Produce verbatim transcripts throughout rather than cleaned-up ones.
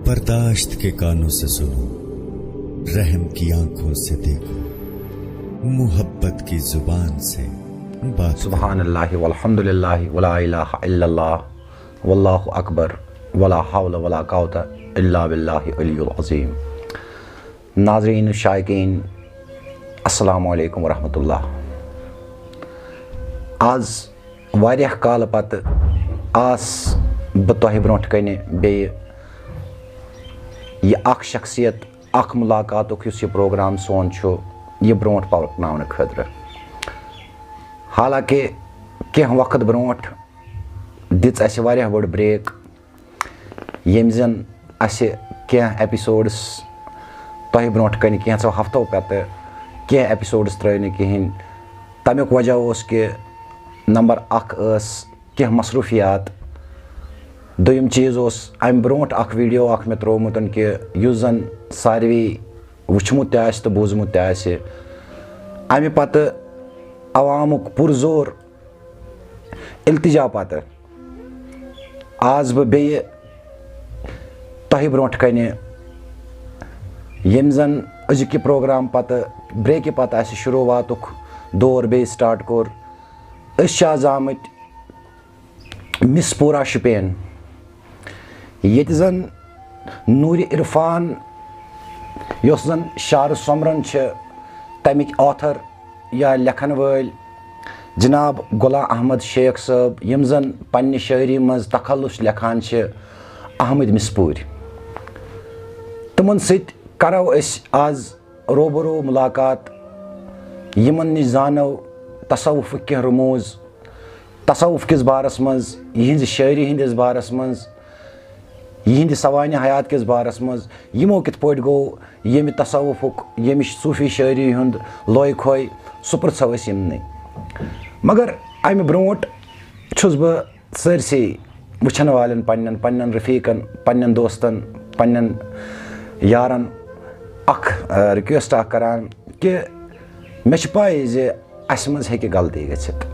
برداشت کے کانوں سے سنو، رحم کی آنکھوں سے دیکھو، محبت کی زبان سے بات کرو۔ سبحان اللہ والحمد للہ ولا الہ الا اللہ واللہ اکبر ولا حول ولا قوت الا باللہ العلی العظیم۔ ناظرین شائقین، السلام علیکم ورحمۃ اللہ۔ آز واریاہ کالہٕ پتہٕ آس بہٕ تۄہہِ برونٛٹھ کنہِ بیٚیہِ۔ یہِ اکھ شخصیت، اکھ ملاقاتُک یُس یہِ پروگرام سون چھُ، یہِ برونٛٹھ پکناونہٕ خٲطرٕ۔ حالانکہ کینٛہہ وقت برونٛٹھ دِژ اَسہِ واریاہ بٔڑ بریک، ییٚمہِ زَن اَسہِ کینٛہہ ایپیسوڈس تۄہہِ برونٛٹھ کنہِ کینٛژھو ہفتو پتہٕ کینٛہہ ایپیسوڈس ترٲے نہٕ کِہینۍ۔ تَمیُک وجہ اوس کہِ نمبر اکھ ٲس کینٛہہ مصروٗفیات۔ دوٚیِم چیٖز اوس، اَمہِ برونٛٹھ اکھ ویڈیو اکھ مےٚ ترٛوومُت کہِ یُس زَن ساروی وٕچھمُت تہِ آسہِ تہٕ بوٗزمُت تہِ آسہِ، اَمہِ پتہٕ عوامُک پُرزور التجا پتہٕ آز بہٕ بیٚیہِ تۄہہِ برونٛٹھ کنہِ، ییٚمہِ زن أزیُک یہِ پروگرام پتہٕ، بریکہِ پتہٕ اَسہِ شروٗعاتُک دور بیٚیہِ سٹارٹ کوٚر۔ أسۍ چھِ آز آمٕتۍ مِس پوٗرا شُپین، ییٚتہِ زن نوٗرِ عرفان، یۄس زن شعر سۄمبرن چھِ، تمِکۍ آتھر یا لیکھن وٲلۍ جناب غلام احمد شیخ صٲب، یِم زن پننہِ شٲعری منٛز تخلص لیکھان چھِ احمد مِس پوٗرۍ، تِمن سۭتۍ کرو أسۍ آز روبرو ملاقات، یِمن نِش زانو تصوفٕکۍ کینٛہہ رموز، تصوف کِس بارس منٛز، یِہنٛزِ شٲعری ہٕنٛدِس بارس منٛز، یِہنٛدِ سوانح حیات کِس بارس منٛز، یِمو کِتھ پٲٹھۍ گوٚو ییٚمہِ تصوفُک، ییٚمہِ صوٗفی شٲعری ہُنٛد لوے کھوے، سُہ پرٛژھو أسۍ یِمنٕے۔ مگر امہِ برونٛٹھ چھُس بہٕ سٲرسٕے وٕچھن والٮ۪ن، پننٮ۪ن، پننٮ۪ن رفیقن، پننٮ۪ن دوستن، پننٮ۪ن یارن اکھ، آ، ریکویسٹ اکھ کران کہِ مےٚ چھِ پَے زِ اسہِ منٛز ہیٚکہِ غلطی گٔژھِتھ،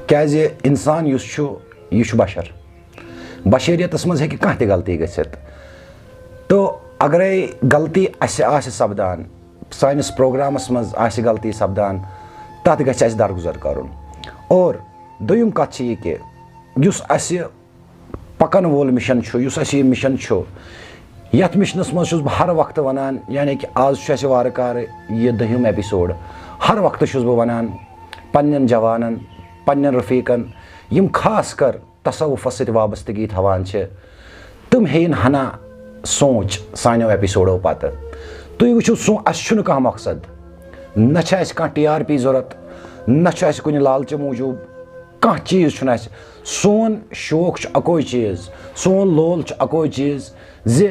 کیازِ انسان یُس چھُ، یہِ چھُ بشر، بشریتس منٛز ہیٚکہِ کانٛہہ تہِ غلطی گٔژھِتھ۔ تو اگرے غلطی اسہِ آسہِ سپدان، سٲنِس پروگرامس منٛز آسہِ غلطی سپدان، تتھ گژھِ اسہِ درگُزر کرُن۔ اور دوٚیِم کتھ چھِ یہِ کہِ یُس اسہِ پکن وول مِشن چھُ، یُس اسہِ یہِ مِشن چھُ، یتھ مِشنس منٛز چھُس بہٕ ہر وقتہٕ ونان، یعنی کہِ آز چھُ اسہِ وارٕ کارٕ یہِ دٔہِم ایپیسوڈ۔ ہر وقتہٕ چھُس بہٕ ونان پننٮ۪ن جوانن، پننٮ۪ن رفیقن، یِم خاص کر تصوفس سۭتۍ وابستگی تھاوان چھِ، تِم ہیٚیِن ہنا سونٛچ سانیو ایپیسوڈو پتہٕ۔ تُہۍ وٕچھِو، سون، اسہِ چھُنہٕ کانٛہہ مقصد، نہ چھِ اسہِ کانٛہہ ٹی آر پی ضوٚرتھ، نہ چھُ اسہِ کُنہِ لالچہِ موٗجوٗب کانٛہہ چیٖز چھُنہٕ اسہِ۔ سون شوق چھُ اکوے چیٖز، سون لول چھُ اکوے چیٖز زِ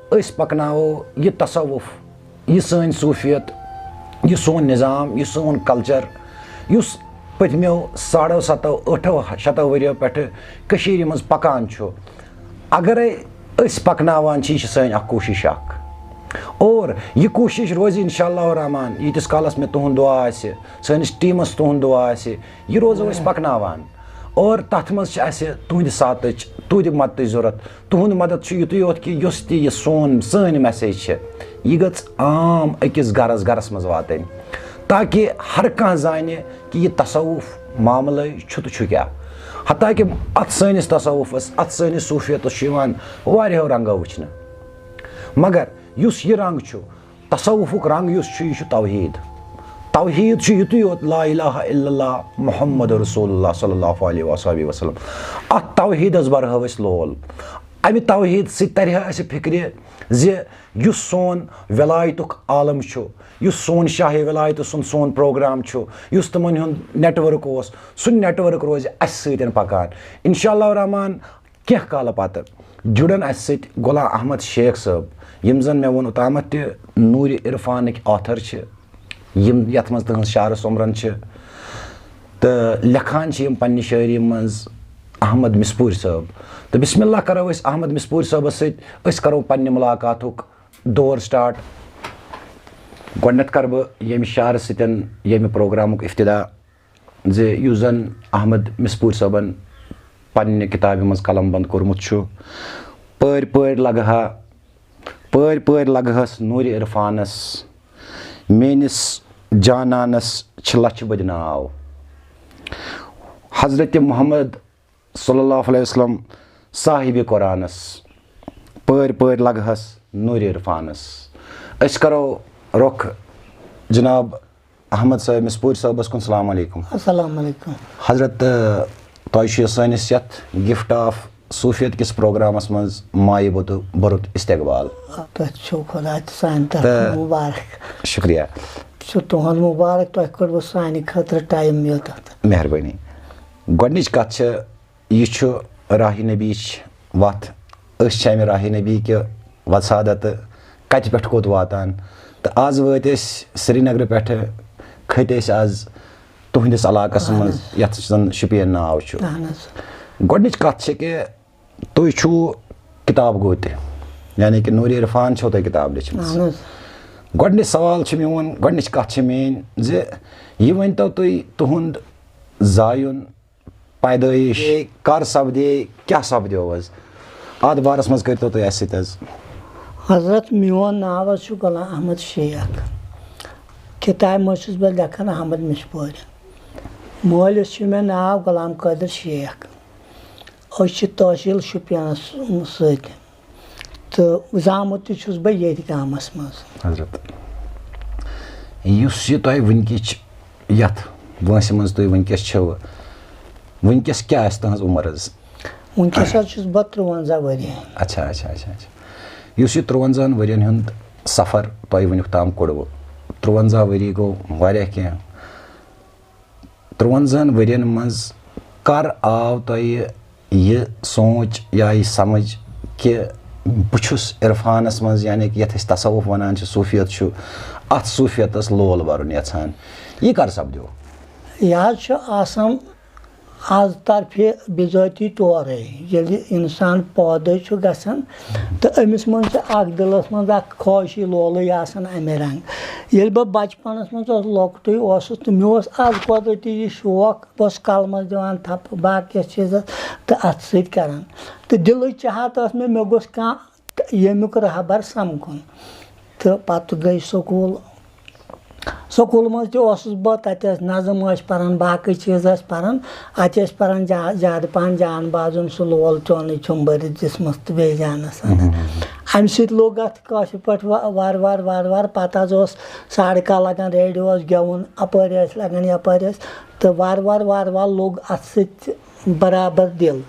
أسۍ پکناوو یہِ تصوف، یہِ سٲنۍ صوٗفیت، یہِ سون نظام، یہِ سون کلچر، یُس پٔتمیو ساڑو ستو، ٲٹھو، شتو ؤریو پٮ۪ٹھٕ کٔشیٖرِ منٛز پکان چھُ۔ اگرے أسۍ پکناوان چھِ، یہِ چھِ سٲنۍ اکھ کوٗشش اکھ۔ اور یہِ کوٗشش روزِ انشاءاللہ الرحمن، ییٖتِس کالس مےٚ تُہُنٛد دُعا آسہِ، سٲنِس ٹیٖمس تُہُنٛد دُعا آسہِ، یہِ روزو أسۍ پکناوان۔ اور تتھ منٛز چھِ اسہِ تُہنٛدِ ساتٕچ، تُہنٛدِ مدتٕچ ضروٗرت۔ تُہُنٛد مدد چھُ یُتُے یوت کہِ یۄس تہِ یہِ سون، سٲنۍ میسیج چھِ، یہِ گٔژھ عام أکِس گرس گرس منٛز واتٕنۍ، تاکہِ ہر کانٛہہ زانہِ کہِ یہِ تصوف معاملے چھُ تہٕ چھُ کیٛاہ۔ حتیٰ کہِ اتھ سٲنِس تصوفس، اتھ سٲنِس صوفیتس چھُ یِوان واریاہو رنٛگو وٕچھنہٕ، مگر یُس یہِ رنٛگ چھُ، تصوفُک رنٛگ یُس چھُ، یہِ چھُ توحیٖد۔ توحیٖد چھُ یُتُے یوت، لا الہ الا اللہ محمد رسول اللہ صلی اللہ علیہ وصحبہ وسلم۔ اتھ توحیٖدس برہو أسۍ لول۔ امہِ توحیٖد سۭتۍ ترِ ہا اسہِ فکرِ زِ یُس سون ولایتُک عالم چھُ، یُس سون شاہِ ولایتہٕ سُنٛد سون پروگرام چھُ، یُس تِمن ہُنٛد نیٹ ورک اوس، سُہ نیٹ ورک روزِ اسہِ سۭتۍ پکان۔ انشاءاللہ الرحمن، کینٛہہ کالہٕ پتہٕ جُڑن اسہِ سۭتۍ غلام احمد شیخ صٲب، یِم زن مےٚ ووٚن اوٚتامتھ تہِ نوٗرِ عرفانٕکۍ آتھر چھِ، یِم یتھ منٛز تٕہنٛز شعرٕ سۄمبران چھِ تہٕ لیکھان چھِ یِم پننہِ شٲعری منٛز، احمد مِسپوٗرۍ صٲب۔ تہٕ بسم اللہ کرو أسۍ احمد مِسپوٗرۍ صٲبس سۭتۍ، أسۍ کرو پننہِ ملاقاتُک دور سٹارٹ۔ گۄڈٕنٮ۪تھ کرٕ بہٕ ییٚمہِ شعرٕ سۭتۍ ییٚمہِ پروگرامُک افتتاح، زِ یُس زن احمد مِسپوٗرۍ صٲبن پننہِ کتابہِ منٛز قلم بند کوٚرمُت چھُ، پٲرۍ پٲرۍ لگہٕ ہا، پٲرۍ پٲرۍ لگہٕ ہس نوٗرِ عرفانس، میٲنِس جانانس چھِ لچھِ بٔدۍ ناو۔ حضرت محمد صلی اللہ علیہ وسلم صاحب قرآنس، پٲرۍ پٲرۍ لگہٕ ہس نوٗرِ عرفانس۔ أسۍ کرو رخ جناب احمد صٲب مِسپوٗرۍ صٲبس کُن۔ السلام علیکم۔ السلام علیکم۔ حضرت، تۄہہِ چھُ سٲنِس یتھ گفٹ آف صوفیت کِس پروگرامس منٛز مایہِ بوٚتہٕ بوٚرُت استقبال۔ آ، تۄہہِ چھُو خۄداے تہٕ سانہِ طرفہٕ تہٕ مُبارک۔ شُکریہ۔ چھُ تُہُنٛد مُبارک، تۄہہِ کوٚروٕ سانہِ خٲطرٕ ٹایم یوٚتتھ۔ مہربٲنی۔ گۄڈٕنِچ کتھ چھِ، یہِ چھُ راہِ نبیِچ وتھ۔ أسۍ چھِ امہِ راہِ نبی کہِ وسادتہٕ کتہِ پٮ۪ٹھ کوٚت واتان۔ تہٕ از وٲتۍ أسۍ سرینگرٕ پٮ۪ٹھٕ، کھٔتۍ أسۍ از تُہنٛدِس علاقس اہن منٛز، حظ۔ یتھ زن شُپین ناو چھُ۔ اہن حظ۔ گۄڈٕنِچ کتھ چھِ کہِ تُہۍ چھِو کِتاب گوٚو تہِ، یعنی کہِ نوٗرِ عرفان چھو تۄہہِ کِتاب لیٚچھمٕژ۔ اہن حظ۔ گۄڈٕنِچ سوال چھِ میون، گۄڈٕنِچ کَتھ چھِ میٲنۍ زِ یہِ ؤنۍتو تُہۍ، تُہُنٛد زایُن، پیدٲیِش، کر سپدے، کیٛاہ سپدیو حظ؟ اَتھ بارَس منٛز کٔرۍتو تُہۍ اَسہِ سۭتۍ حظ۔ حضرت، میون ناو حظ چھُ غلام احمد شیخ۔ کِتابہِ منٛز چھُس بہٕ لیکھان احمد مِسپورِ۔ مٲلِس چھُ مےٚ ناو غلام قٲدِر شیخ۔ أسۍ چھِ تحصیٖل شُپینَس سۭتۍ تہٕ زامُت تہِ چھُس بہٕ ییٚتھۍ گامَس منٛز۔ حضرت، یُس یہِ تۄہہِ وٕنکِچ یَتھ وٲنٛسہِ منٛز تُہۍ وٕنکٮ۪س چھِو، وٕنکٮ۪س کیٛاہ آسہِ تُہٕنٛز عُمر حظ؟ وٕنکٮ۪س حظ چھُس بہٕ تُرٛوَنٛزاہ ؤری۔ اچھا، اچھا، اچھا، اچھا۔ یُس یہِ تُرٛوَنٛزاہَن ؤرِیَن ہُنٛد سفر تۄہہِ وٕنیُک تام کوٚڑوُ، تُرٛوَنٛزاہ ؤری گوٚو واریاہ کینٛہہ۔ تُرٛوَنٛزاہَن ؤرِیَن منٛز کَر آو تۄہہِ یہِ سونٛچ یا یہِ سَمٕجھ کہِ بہٕ چھُس عرفانَس منٛز، یعنی کہِ یَتھ أسۍ تصوُف وَنان چھِ، صوٗفیت چھُ، اَتھ صوٗفیتَس لول بَرُن یَژھان؟ یہِ کَر سَپدیو؟ یہِ حظ چھُ آسان از طرفہِ بِذٲتی طورے۔ ییٚلہِ اِنسان پٲدٕ چھُ گژھان تہٕ أمِس منٛز چھِ اَکھ دِلَس منٛز اَکھ خٲہِشی لولٕے آسان اَمے رنٛگ۔ ییٚلہِ بہٕ بَچپَنَس منٛز اوس، لۄکٹُے اوسُس، تہٕ مےٚ اوس از قۄدرٔتی یہِ شوق، بہٕ اوسُس قلمَس دِوان تھپھ باقیَس چیٖزَس تہٕ اَتھٕ سۭتۍ کران۔ تہٕ دِلٕچ چاہت ٲس مےٚ، مےٚ گوٚژھ کانٛہہ ییٚمیُک رہبر سَمکھُن۔ تہٕ پَتہٕ گٔے سکوٗل۔ سکوٗل منٛز تہِ اوسُس بہٕ، تَتہِ ٲسۍ نظم ٲسۍ پَران، باقٕے چیٖز ٲسۍ پَران۔ اَتہِ ٲسۍ پَران جا-، زیادٕ پَہَن جان بازُن سُہ لول چونٕے چھُم بٔرِتھ جِسمَس تہٕ بیٚیہِ جانَس اَنٛدر۔ اَمہِ سۭتۍ لوٚگ اَتھ کٲشِر پٲٹھۍ وا-، وارٕ وارٕ، وارٕ وارٕ۔ پَتہٕ حظ اوس ساڑٕ کاہ لَگان، ریڈیووَس گٮ۪وُن، اَپٲرۍ ٲسۍ لَگان، یَپٲرۍ ٲسۍ۔ تہٕ وارٕ وارٕ، وارٕ وارٕ لوٚگ اَتھ سۭتۍ برابر دِل۔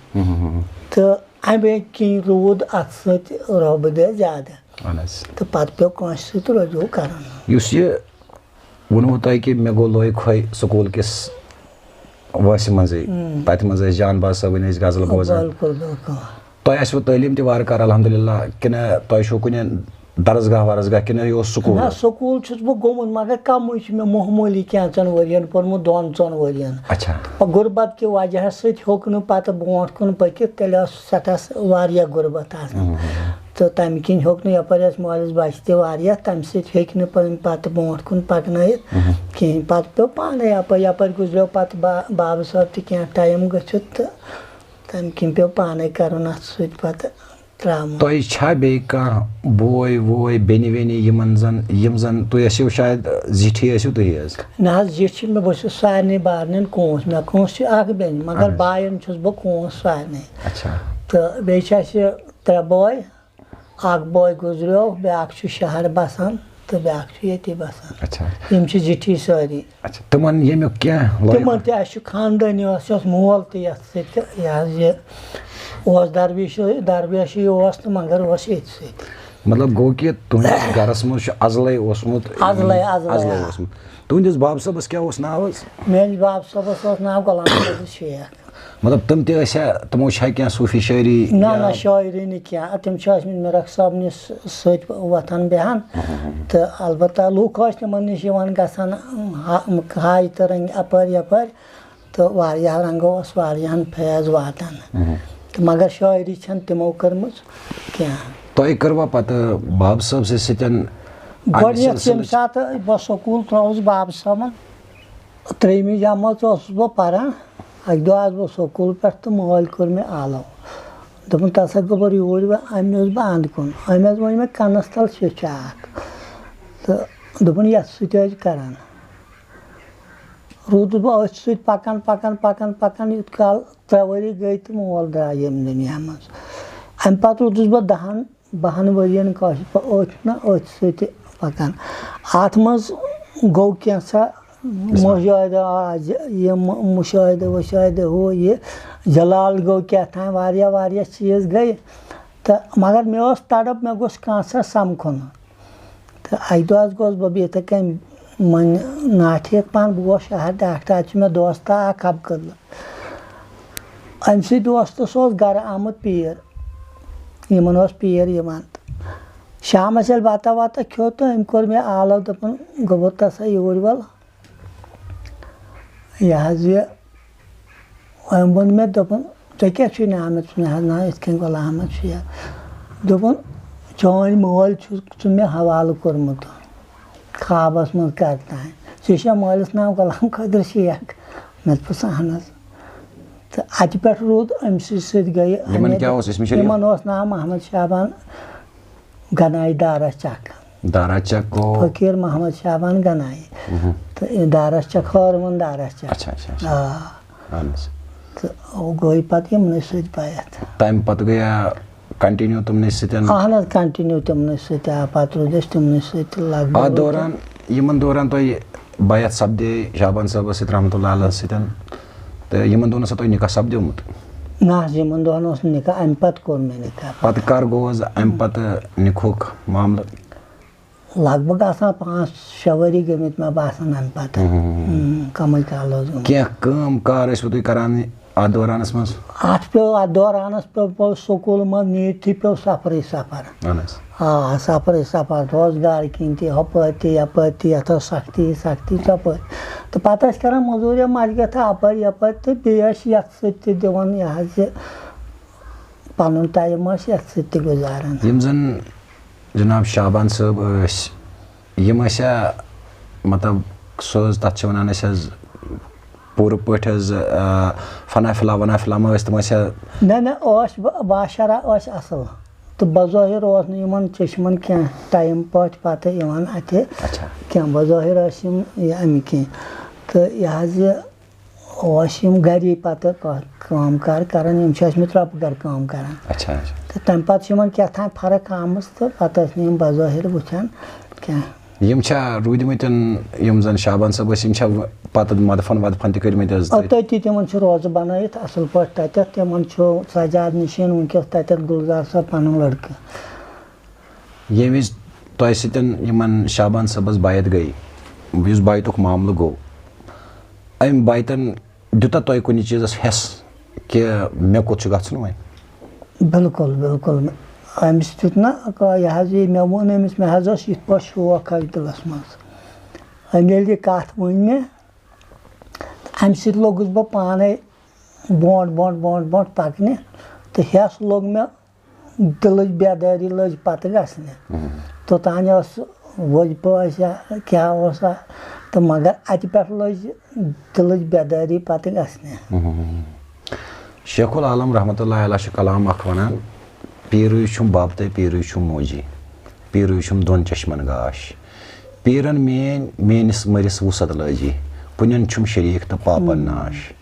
تہٕ اَمے کِنۍ روٗد اَتھ سۭتۍ رۄبہٕ دِ زیادٕ۔ اہن حظ۔ تہٕ پَتہٕ پیوٚو کٲنٛسہِ سۭتۍ رجوع کَرُن۔ یُس یہِ ووٚنوُ تۄہہِ کہِ مےٚ گوٚو لوے کھوے سکوٗل کِس وٲنٛسہِ منٛزٕے، ہُم۔ تَتہِ منٛز ٲسۍ جان باز صٲبٕنۍ ٲسۍ غزل بوزان۔ بِلکُل، بِلکُل۔ تۄہہِ آسِوٕ تعلیٖم تہِ وارٕ کارٕ الحمدللہ، کِنہٕ تۄہہِ چھُو کُنہِ درسگاہ ورسگاہ کِنہٕ یہِ اوس سکوٗل؟ نہ، سکوٗل چھُس بہٕ گوٚمُت، مگر کمٕے چھُ مےٚ معموٗلی کینٛژن ؤرین پوٚرمُت، دۄن ژۄن ؤرین۔ اچھا۔ غربت کہِ وجہ سۭتۍ ہیوٚک نہٕ پتہٕ برونٛٹھ کُن پٔکِتھ، تیٚلہِ ٲس سٮ۪ٹھاہ واریاہ غربت آسان۔ ہُم۔ تہٕ تمہِ کِنۍ ہیوٚک نہٕ، یپٲرۍ ٲسۍ مٲلِس بچہِ تہِ واریاہ، تمہِ سۭتۍ ہیٚکۍ نہٕ پٔتۍ پتہٕ برونٛٹھ کُن پکنٲیِتھ۔ ہُم۔ کِہیٖنۍ۔ پتہٕ پیوٚو پانے یپٲرۍ، یپٲرۍ گُزریو پتہٕ با-، بابہٕ صٲب تہِ کینٛہہ ٹایم گٔژھِتھ، تہٕ تمہِ کِنۍ پیوٚو پانے کرُن اتھ سۭتۍ پتہٕ۔ ترٛامُن۔ تۄہہِ چھا بیٚیہِ کانٛہہ بوے ووے، بیٚنہِ ویٚنہِ، یِمن زن، یِم زن تُہۍ ٲسِو شاید زِٹھی ٲسِو تُہی حظ؟ نہ حظ، زِٹھۍ چھِ مےٚ، بہٕ چھُس سارنٕے بارنٮ۪ن کونٛس، مےٚ کونٛس چھِ اکھ بیٚنہِ، مگر اہن حظ۔ باین چھُس بہٕ کونٛس سارنٕے۔ اچھا۔ تہٕ بیٚیہِ چھِ اَسہِ ترٛےٚ بٲے، اکھ بوے گُزریو، بیٛاکھ چھُ شہر بسان تہٕ بیٛاکھ چھُ ییٚتی بسان۔ اچھا۔ یِم چھِ زِٹھی سٲری۔ اچھا، تِمن ییٚمیُک کینٛہہ لۄکُٹ تِمن تہِ، اَسہِ چھُ خاندٲنی، اَسہِ اوس مول تہِ یَتھ سۭتۍ، یہِ حظ یہِ اوس درویشی، درویشی اوس تہٕ مگر اوس ییٚتہِ سۭتۍ۔ مطلب گوٚو کہِ تُہٕنٛدِس گرس منٛز چھُ ازلے اوسمُت ازلے، ازلے، ازلے آ۔ اوسمُت۔ تُہٕنٛدِس باب صٲبس کیٛاہ اوس ناو حظ؟ میٲنِس باب صٲبس اوس ناو غلام قٲدر شیخ۔ مطلب تِم تہِ ٲسیا، تِمو چھا کینٛہہ صوٗفی شٲعری نہ، یا نہ، شٲعری نہٕ کینٛہہ۔ تِم چھِ ٲسمٕتۍ مِرَک صٲبنِس سۭتۍ وۄتھان بیٚہان۔ تہٕ البتہ لوٗکھ ٲسۍ تِمَن نِش یِوان گژھان، ہا-، ہاے تہٕ رٔنٛگۍ اَپٲرۍ یَپٲرۍ، تہٕ واریاہ رنٛگو اوس واریاہَن فیض واتان۔ تہٕ مگر شٲعری چھَنہٕ تِمو کٔرمٕژ کینٛہہ۔ تۄہہِ کٔروا پَتہٕ باب صٲب سٕنٛدِ سۭتۍ اَمہِ گۄڈٕنٮ۪تھ ییٚمہِ سلسلٕچ؟ ساتہٕ بہٕ سکوٗل ترٛووُس باب صٲبَن، ترٛیٚیِمہِ جمٲژ اوسُس بہٕ پَران۔ اَکہِ دۄہ آس بہٕ سکوٗل پٮ۪ٹھ تہٕ مٲلۍ کوٚر مےٚ آلو۔ دوٚپُن، "تَس ہا گوٚبُر یوٗرۍ وۄنۍ، أمۍ اوس بہٕ اَنٛد کُن، أمۍ حظ ووٚن مےٚ کَنَس تَل شیٚچھِ اَکھ۔" تہٕ دوٚپُن، "یَتھ سۭتۍ حظ چھِ کَران۔" روٗدُس بہٕ أتھۍ سۭتۍ پَکان، پَکان، پَکان، پَکان، یُتھ کال ترٛےٚ ؤری گٔے تہٕ مول درٛاو ییٚمہِ دُنیا منٛز۔ اَمہِ پَتہٕ روٗدُس بہٕ دَہَن، بَہَن ؤرِیَن کٲشِر پٲٹھۍ أتھۍ نہ أتھۍ سۭتۍ پَکان۔ اَتھ منٛز گوٚو کینٛژھا مُشاہدٕ، آ، زِ-، یِم مُشاہدٕ وُشاہدٕ ہُہ یہِ، جلال گوٚو کیٛاہ تام، واریاہ، واریاہ چیٖز گٔے۔ تہٕ مگر مےٚ ٲس تڑپ، مےٚ گوٚژھ کانٛہہ سا سمکھُن۔ تہٕ اَکہِ دۄہ حظ گوس بہٕ یِتھَے کٔنۍ وۄنۍ ناٹھیک پہن، بہٕ گوس شہر ڈاکٹر، اَتہِ چھُ مےٚ دوستہ اَکھ حبہٕ کدلہٕ۔ أمۍ سٕے دوستَس اوس گَرٕ آمُت پیٖر، یِمَن اوس پیٖر یِوان۔ تہٕ شامَس ییٚلہِ بَتہ وَتہ کھیوٚو تہٕ أمۍ کوٚر مےٚ آلو، دوٚپُن، "گوٚبُر تَسا یوٗرۍ وَل۔" یہِ حظ یہِ، أمۍ ووٚن مےٚ، دوٚپُن، "ژےٚ کیٛاہ چھُے ناو؟" مےٚ دوٚپُس، "نہ حظ نہ، یِتھ کٔنۍ غلام احمد شیخ۔" دوٚپُن، "چٲنۍ مٲلۍ چھُ ژٕ مےٚ حوالہٕ کوٚرمُت خوابَس منٛز کَر تام۔ ژےٚ چھےٚ مٲلِس ناو غلام قٲدِر شیخ؟" مےٚ دوٚپُس، "اَہَن حظ۔" تہٕ اَتہِ پٮ۪ٹھ روٗد أمۍ سٕے سۭتۍ گٔیہِ یِمَن اَمے کیٛاہ دۄہ۔ اوس؟ أسۍ مِشٲلۍ یِمَن اوس ناو محمد شعبان گنایی دارا چک۔ دارا چک گوٚو۔ فقیٖر محمد شعبان گنایی۔ مہم۔ تہٕ یہِ دارا چک، ہٲروَن دارا چک۔ اچھا، اچھا، اچھا۔ آ۔ اہن حظ۔ تہٕ ہُہ گوٚو پَتہٕ یِمنٕے سۭتۍ بیعت۔ تَمہِ پَتہٕ گٔیا continue تِمنٕے سۭتۍ؟ اہن حظ، continue تِمنٕے سۭتۍ، آ، پَتہٕ روٗدۍ أسۍ تِمنٕے سۭتۍ لگ بگ۔ اَتھ دوران، یِمَن دوران تۄہہِ بیعت سپدے شعبان صٲبَس سۭتۍ رحمتہ اللہ علیہ سۭتۍ، تہٕ یِمَن دۄہَن اوسا تۄہہِ نِکاح سپدیومُت؟ نہ حظ، یِمَن دۄہَن اوس نہٕ نِکاح، اَمہِ پَتہٕ کوٚر مےٚ نِکاح۔ پَتہٕ کر گوٚو حظ اَمہِ پَتہٕ نِکاحُک معاملہٕ؟ لگ بگ آسان پانٛژھ شےٚ ؤری گٔمٕتۍ مےٚ باسان اَمہِ پَتہٕ۔ ہُم۔ ہُم، کَمٕے کال اوس گوٚمُت۔ کینٛہہ کٲم کار ٲسوٕ تُہۍ کران اَتھ دورانَس منٛز؟ اَتھ پیوٚو، اَتھ دورانَس پیوٚو، پیوٚو سکوٗل منٛز نیٖرتھٕے پیوٚو سفرٕے سفر۔ اہن حظ۔ آ، سفرٕے سفر، روزگار کِنۍ تہِ، ہُپٲرۍ تہِ، یَپٲرۍ تہِ، یَتھ ٲس سختی، سختی ژۄپٲرۍ۔ تہٕ پَتہٕ ٲسۍ کران مٔزوٗرۍ مَشگَتھٕ اَپٲرۍ یَپٲرۍ تہٕ بیٚیہِ ٲسۍ یَتھ سۭتۍ تہِ دِوان، یہِ حظ یہِ پَنُن ٹایم ٲسۍ یَتھ سۭتۍ تہِ گُزاران۔ یِم زَن جناب شعبان صٲب ٲسۍ، یِم ٲسیا، مطلب، سُہ حظ، تَتھ چھِ وَنان أسۍ حظ، پوٗرٕ پٲٹھۍ حظ، آ، فنا فلا ونا فلا ما ٲسۍ تِم، ٲسیا؟ نہ، نہ، ٲسۍ با-، باشرا ٲسۍ اَصٕل۔ تہٕ بظٲہِر اوس نہٕ یِمَن چشمَن کینٛہہ ٹایم پٲٹھۍ پَتہٕ یِوان اَتھِ اچھا۔ کینٛہہ۔ بظٲہِر ٲسۍ یِم یہِ اَمہِ کِنۍ۔ تہٕ یہِ حظ یہِ اوس یِم گَری پَتہٕ کا-، کٲم کار کَران، یِم چھِ ٲسۍمٕتۍ رۄپہٕ گَرٕ کٲم کَران۔ اچھا، اچھا۔ تہٕ تَمہِ پَتہٕ چھِ یِمَن کیٛاہ تام فرق آمٕژ، تہٕ پَتہٕ ٲسۍ نہٕ یِم بظٲہِر وٕچھان کینٛہہ۔ یِم چھا روٗدۍمٕتٮ۪ن، یِم زَن شعبان صٲب ٲسۍ، یِم چھا پَتہٕ مدفن ودفن تہِ کٔرۍمٕتۍ حظ آ، تَتہِ؟ تٔتی تِمَن چھِ روزٕ بَنٲیِتھ اَصٕل پٲٹھۍ تَتٮ۪تھ۔ تِمَن چھُ سجاد نِشیٖن وٕنکیٚس تَتٮ۪تھ، گُلزار صٲب پَنُن لٔڑکہٕ۔ ییٚمہِ وِزِ تۄہہِ سۭتۍ یِمَن شعبان صٲبَس بیعت گٔے، یُس بیعتُک معاملہٕ گوٚو، اَمہِ بیعتن دیُتا تۄہہِ کُنہِ چیٖزَس حِصہٕ کہِ مےٚ کوٚت چھُ گژھُن وۄنۍ؟ بِلکُل، بِلکُل۔ أمِس دیُت نہ، یہِ حظ یہِ مےٚ ووٚن أمِس، مےٚ حظ اوس یِتھ پٲٹھۍ شوق حظ دِلَس منٛز۔ أمۍ ییٚلہِ یہِ کَتھ ؤنۍ مےٚ، اَمہِ سۭتۍ لوٚگُس بہٕ پانَے برونٛٹھ، برونٛٹھ، برونٛٹھ، برونٛٹھ پَکنہِ، تہٕ ہٮ۪س لوٚگ مےٚ دِلٕچ بیدٲری لٔج پَتہٕ گژھنہِ۔ مم۔ توٚتانۍ اوس وظیفہٕ ٲسیا کیٛاہ اوسا، تہٕ مگر اَتہِ پٮ۪ٹھ لٔج دِلٕچ بیدٲری پَتہٕ گژھنہِ۔ مم۔ شیخ العالم رحمتہ اللہ علیہ چھُ کلام اکھ وَنان، "پیٖرٕے چھُم بَب تہٕ پیٖرٕے چھُم موجی، پیٖرٕے چھُم دۄن چشمن گاش۔ پیٖرن میٲنۍ میٲنِس مٔرِس وُسعت لٲجی، پُنٮ۪ن چھُم شریٖک تہٕ پاپن ناش۔"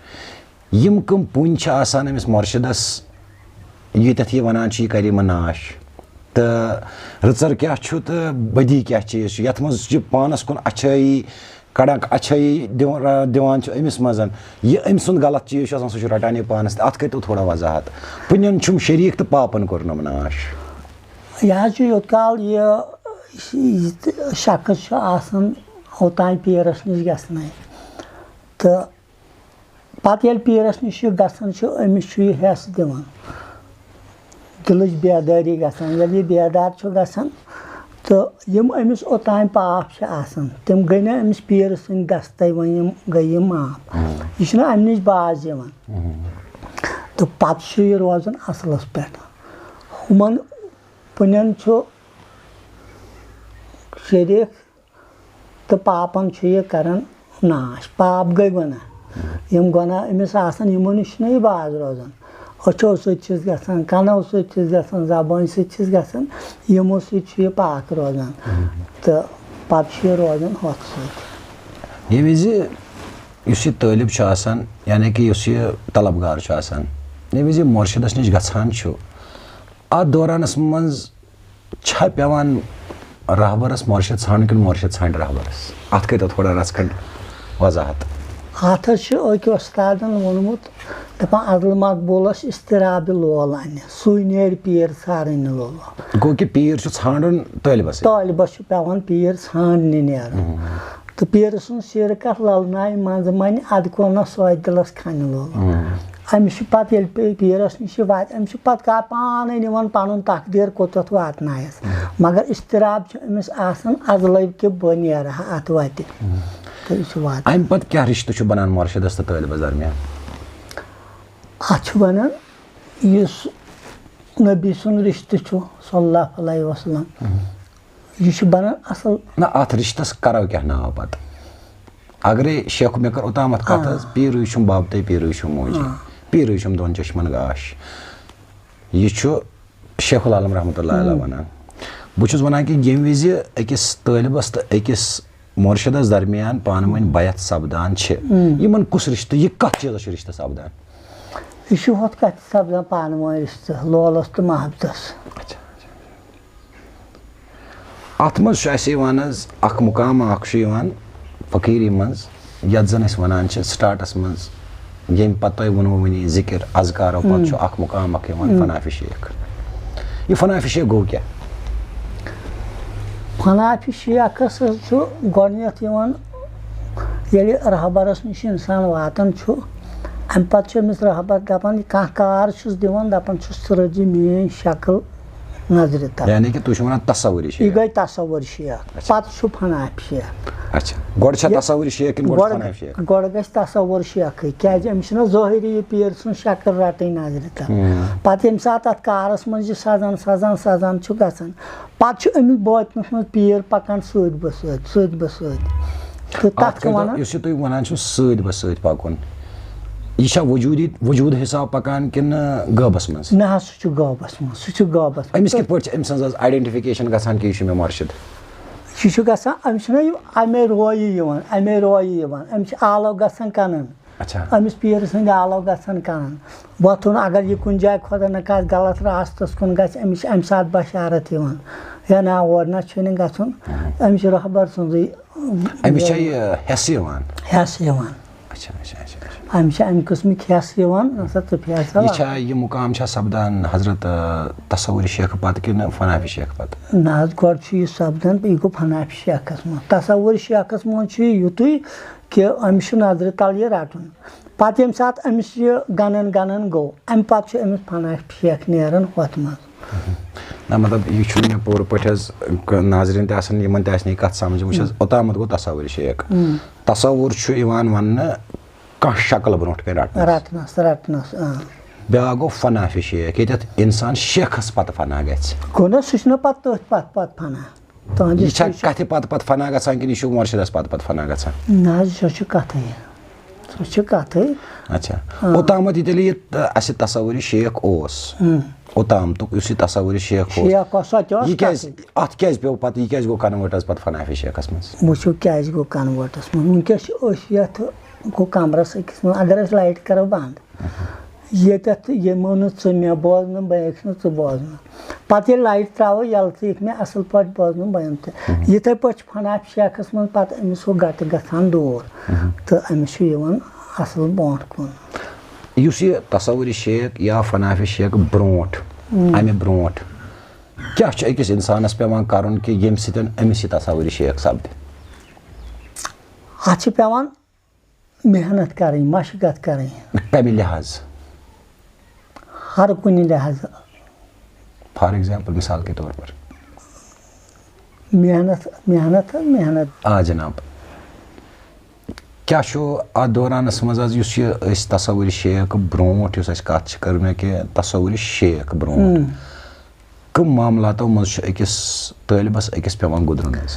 یِم کٕم پُنۍ چھِ آسان أمِس مُرشِدَس، ییٚتٮ۪تھ یہِ وَنان چھُ، یہِ کَرِ یِمَن ناش؟ تہٕ رٕژَر کیٛاہ چھُ تہٕ بدی کیٛاہ چیٖز چھُ؟ یَتھ منٛز یہِ پانَس کُن اَچھٲیی، کڑان اَچھٲیی دِوان، دِوان چھُ أمِس منٛز، یہِ أمۍ سُنٛد غلط چیٖز چھُ آسان، سُہ چھُ رَٹان یہِ پانَس تہِ۔ اَتھ کٔرۍتو تھوڑا وضاحت۔ پُنٮ۪ن چھُم شریٖک تہٕ پاپَن کوٚرنَم ناش۔ یہِ حظ چھُ یوٚت کال یہِ، یہِ شخص چھُ آسان اوٚتام پیٖرَس نِش گژھنَے۔ تہٕ پَتہٕ ییٚلہِ پیٖرَس نِش یہِ گژھان چھُ، أمِس چھُ یہِ حِصہٕ دِوان، دِلٕچ بیدٲری گژھان۔ ییٚلہِ یہِ بیدار چھُ گژھان، تہٕ یِم أمِس اوٚتام پاپ چھِ آسان، تِم گٔے نہٕ أمِس پیٖرٕ سٕنٛدِ دستَے، وۄنۍ یِم گٔے یِم معاف۔ ہُم۔ یہِ چھُنہٕ اَمہِ نِش باز یِوان۔ ہُم۔ تہٕ پَتہٕ چھُ یہِ روزان اَصلَس پٮ۪ٹھ۔ ہُمَن پُنٮ۪ن چھُ شریٖک تہٕ پاپن چھُ یہِ کران ناش۔ پاپ گٔے گۄناہ۔ یِم گۄناہ أمِس آسان، یِمو نِش چھُنہٕ یہِ باز روزان۔ أچھو سۭتۍ چھِس گژھان، کَنو سۭتۍ چھِس گژھان، زبٲنۍ سۭتۍ چھِس گژھان، یِمو سۭتۍ چھُ یہِ پاک روزان۔ تہٕ پَتہٕ چھُ یہِ روزان ہۄتھ سۭتۍ۔ ییٚمہِ وِزِ یُس یہِ طٲلب چھُ آسان، یعنی کہِ یُس یہِ طلبگار چھُ آسان، ییٚمہِ وِزِ یہِ مُرشِدَس نِش گژھان چھُ، اَتھ دورانَس منٛز چھا پٮ۪وان رہبرس مُرشِد ژھانٛڈُن کِنہٕ مُرشِد ژھانٛڈِ رہبرس؟ اتھ کٔرۍتو تھوڑا رژھ کھنٛڈ وضاحت۔ اتھ حظ چھُ أکۍ وۄستادن ووٚنمُت، دپان عدل مقبولس اضطراب لول انہِ، سُے نیرِ پیٖر ژھارٕنۍ لولو۔ گوٚو کہِ پیٖر چھُ ژھانٛڈُن طٲلبس۔ طٲلبس چھُ پٮ۪وان پیٖر ژھانٛڈنہِ نیرُن۔ تہٕ پیٖرٕ سٕنٛز سیٖرٕ کتھ للنایہِ منٛزٕ منہِ ادٕ کونس سوے دِلس کھنہِ لولو۔ أمِس چھُ پتہٕ ییٚلہِ پے-، پیٖرس نِش یہِ واتہِ، أمِس چھُ پتہٕ کانٛہہ پانے نِوان پنُن تقدیٖر کوٚت تتھ واتنایس۔ مگر اضطراب چھُ أمِس آسان ازلے کہِ بہٕ نیرٕ ہا اتھ وتہِ۔ تہٕ یہِ چھُ واتان۔ امہِ پتہٕ کیٛاہ رشتہٕ چھُ بنان مُرشِدس تہٕ طٲلبس درمیان؟ اتھ چھُ ونان یُس نبی سُنٛد رشتہٕ چھُ صلی اللہ علیہ وسلم، یہِ چھُ بنان اصل۔ نہ، اتھ رشتس کرو کیٛاہ ناو پتہٕ؟ اگرے شیخ، مےٚ کٔر اوٚتامتھ کتھ حظ، پیٖرٕے چھُم بب تہٕ پیٖرٕے چھُم موجی، پیٖرٕے چھُم دۄن چشمن گاش۔ یہِ چھُ شیخ العالم رحمتہ اللہ علیہ ونان۔ بہٕ چھُس ونان کہِ ییٚمہِ وِزِ أکِس طٲلبس تہٕ أکِس مُرشِدس درمیان پانہٕ ؤنۍ بیعت سپدان چھِ، یِمن کُس رشتہٕ، یہِ کتھ چیٖزس چھُ رشتہٕ سپدان؟ یہِ چھُ ہۄتھ کتھِ سپدان پانہٕ ؤنۍ رشتہٕ، لولس تہٕ محبتس۔ اتھ منٛز چھُ اسہِ یِوان حظ اکھ مقام اکھ چھُ یِوان فقیٖری منٛز، یتھ زن أسۍ ونان چھِ سٹارٹس منٛز، ییٚمہِ پتہٕ تۄہہِ ووٚنوُ وُنی ذکر اذکارو پتہٕ چھُ اکھ مقام اکھ یِوان فنا فی شیخ۔ یہِ فنا فی شیخ گوٚو کیٛاہ؟ فنا فی شیخس حظ چھُ گۄڈٕنیتھ یِوان، ییٚلہِ رہبرس نِش انسان واتان چھُ، امہِ پتہٕ چھُ أمِس رہبر دپان، یہِ کانٛہہ کار چھُس دِوان، دپان چھُس، ژٕ رٔٹزِ میٲنۍ شکل نظرِ تل۔ یعنی کہِ تُہۍ چھِو ونان تصوُری شیخ۔ یہِ گٔے تصوُر شیخ۔ اچھا۔ پتہٕ چھُ فنا فی شیخ۔ اچھا۔ گۄڈٕ چھا یہِ تصوُری شیخ کِنہٕ گۄڈٕ چھُ گۄڈٕ فنا فی شیخ؟ گۄڈٕ گژھِ تصوُر شیخٕے، کیازِ أمِس چھِنہ ظٲہری یہِ پیٖر سٕنٛز شکل رٹٕنۍ نظرِ تل۔ پتہٕ ییٚمہِ ساتہٕ اتھ کارس منٛز یہِ سزان سزان سزان چھُ گژھان، پتہٕ چھُ أمِس باطنس منٛز پیٖر پکان سۭتۍ بہ سۭتۍ، سۭتۍ بہ سۭتۍ۔ تہٕ تتھ اتھ چھِ کٔرۍتو، ونان یُس یہِ تُہۍ ونان چھِو سۭتۍ بہ سۭتۍ پکُن، یہِ چھا وجوٗدی، وجوٗد حساب پکان کِنہٕ غٲبس منٛز؟ نہ حظ، سُہ چھُ غٲبس منٛز، سُہ چھُ غٲبس منٛز۔ أمِس کِتھ پٲٹھۍ چھِ أمۍ سٕنٛز حظ identification گژھان کہِ یہِ چھُ مےٚ مُرشِد؟ یہِ چھُ گژھان، أمِس چھُنہ یہِ امے رویہِ یِوان، امے رویہِ یِوان، أمِس چھِ آلو گژھان کنن۔ اچھا۔ أمِس پیٖرٕ سٕنٛدِ آلو گژھان کنن۔ وۄتھُن، اگر یہِ کُنہِ جایہِ خۄدا نخواستہٕ غلط راستس کُن گژھِ، أمِس چھِ امہِ ساتہٕ بشارت یِوان، ہے نہ، اور نہ چھُنہٕ گژھُن۔ أمِس چھُ رہبر سُنٛدُے أمِس چھا یہِ حٮ۪س یِوان؟ حٮ۪س یِوان۔ اچھا، اچھا، اچھا، اچھا۔ أمِس چھِ اَمہِ قٕسمٕکۍ حٮ۪س یِوان، نہ سا ژٕ پھیر سا یہِ وَتھ۔ چھا یہِ مُقام چھا سپدان حضرت، آ، تصوُر شیخہٕ پتہٕ کِنہٕ فنافی شیخہٕ پتہٕ؟ نہ حظ، گۄڈٕ چھُ یہِ سپدان، یہِ گوٚو فنافی شیخس منٛز۔ تصوُر شیخس منٛز چھُ یہِ یُتُے کہِ أمِس چھُ نظرِ تل یہِ رٹُن۔ پتہٕ ییٚمہِ ساتہٕ أمِس یہِ گنن گنن گوٚو، امہِ پتہٕ چھُ أمِس فنافی شیخ نیران ہۄتھ منٛز۔ نہ، مطلب، یہِ چھُنہٕ مےٚ پوٗرٕ پٲٹھۍ حظ، ک-، ناظریٖن تہِ آسن، یِمن تہِ آسہِ نہٕ یہِ کتھ سمجھ۔ وٕچھ حظ، اوٚتامتھ گوٚو تصوُر شیخ۔ تصوُر چھُ یِوان وننہٕ کانٛہہ شکل برونٛٹھ کنہِ رٹنس۔ رٹنس، رٹنس، آ۔ بیٛاکھ گوٚو فنا فی شیخ، ییٚتٮ۪تھ انسان شیخس پتہٕ فنا گژھِ۔ گوٚو نہ، سُہ چھُنہ پتہٕ تٔتھۍ پتہٕ پتہٕ فنا۔ تُہنٛدِ یہِ چھا سۭتۍ چھُ کتھِ پتہٕ پتہٕ فنا گژھان کِنہٕ یہِ چھُ مُرشِدس پتہٕ پتہٕ فنا گژھان؟ نہ حظ، سۄ چھِ کتھٕے۔ سۄ چھِ کتھٕے۔ اچھا۔ آ۔ اوٚتامتھ ییٚلہِ یہِ، آ، اسہِ تصوُر شیخ اوس، اوٚتامتُک یُس یہِ تصوُر شیخ اوس، شیخ اوس، سۄ تہِ ٲس یہِ کیازِ، کتھٕے۔ اتھ کیازِ پیوٚو پتہٕ، یہِ کیازِ گوٚو convert حظ پتہٕ فنافی شیخس منٛز؟ وٕچھِو کیازِ گوٚو convert منٛز۔ وٕنکیٚس چھِ أسۍ یتھ گوٚو کمرس أکِس منٛز، اگر أسۍ light کرو بنٛد، ییٚتٮ۪تھ یِمو نہٕ ژٕ مےٚ بوزنہٕ، بہٕ ہیٚکہِ نہٕ ژٕ بوزنہٕ۔ پتہٕ ییٚلہِ light ترٛاوو یَلہٕ، ژٕ ہیٚکہِ مےٚ اصل پٲٹھۍ بوزنہٕ، بہٕ یِمہٕ تہِ۔ یِتھے پٲٹھۍ چھُ فنافی شیخس منٛز پتہٕ أمِس ہُہ گٹہٕ گژھان دوٗر، تہٕ أمِس چھُ یِوان اصل برونٛٹھ کُن۔ یُس یہِ تصوُر شیخ یا فنافی شیخ برونٛٹھ، امہِ برونٛٹھ کیٛاہ چھُ أکِس انسانس پٮ۪وان کرُن کہِ ییٚمہِ سۭتۍ أمِس یہِ تصوُر شیخ سپدِ؟ اتھ چھِ پٮ۪وان محنت کرٕنۍ، مشقت کرٕنۍ۔ کمہِ لحاظ؟ ہر کُنہِ لحاظ۔ For example، مثال کے طور پر؟ محنت، محنت حظ، محنت۔ آ جناب۔ کیٛاہ چھُ اتھ دورانس منٛز حظ، یُس یہِ أسۍ تصوُر شیخ برونٛٹھ، یُس اسہِ کتھ چھِ کٔرمٕژ کہِ تصوُر شیخ برونٛٹھ، کم معاملاتو منٛز چھُ أکِس طٲلبس أکِس پٮ۪وان گُزرُن حظ؟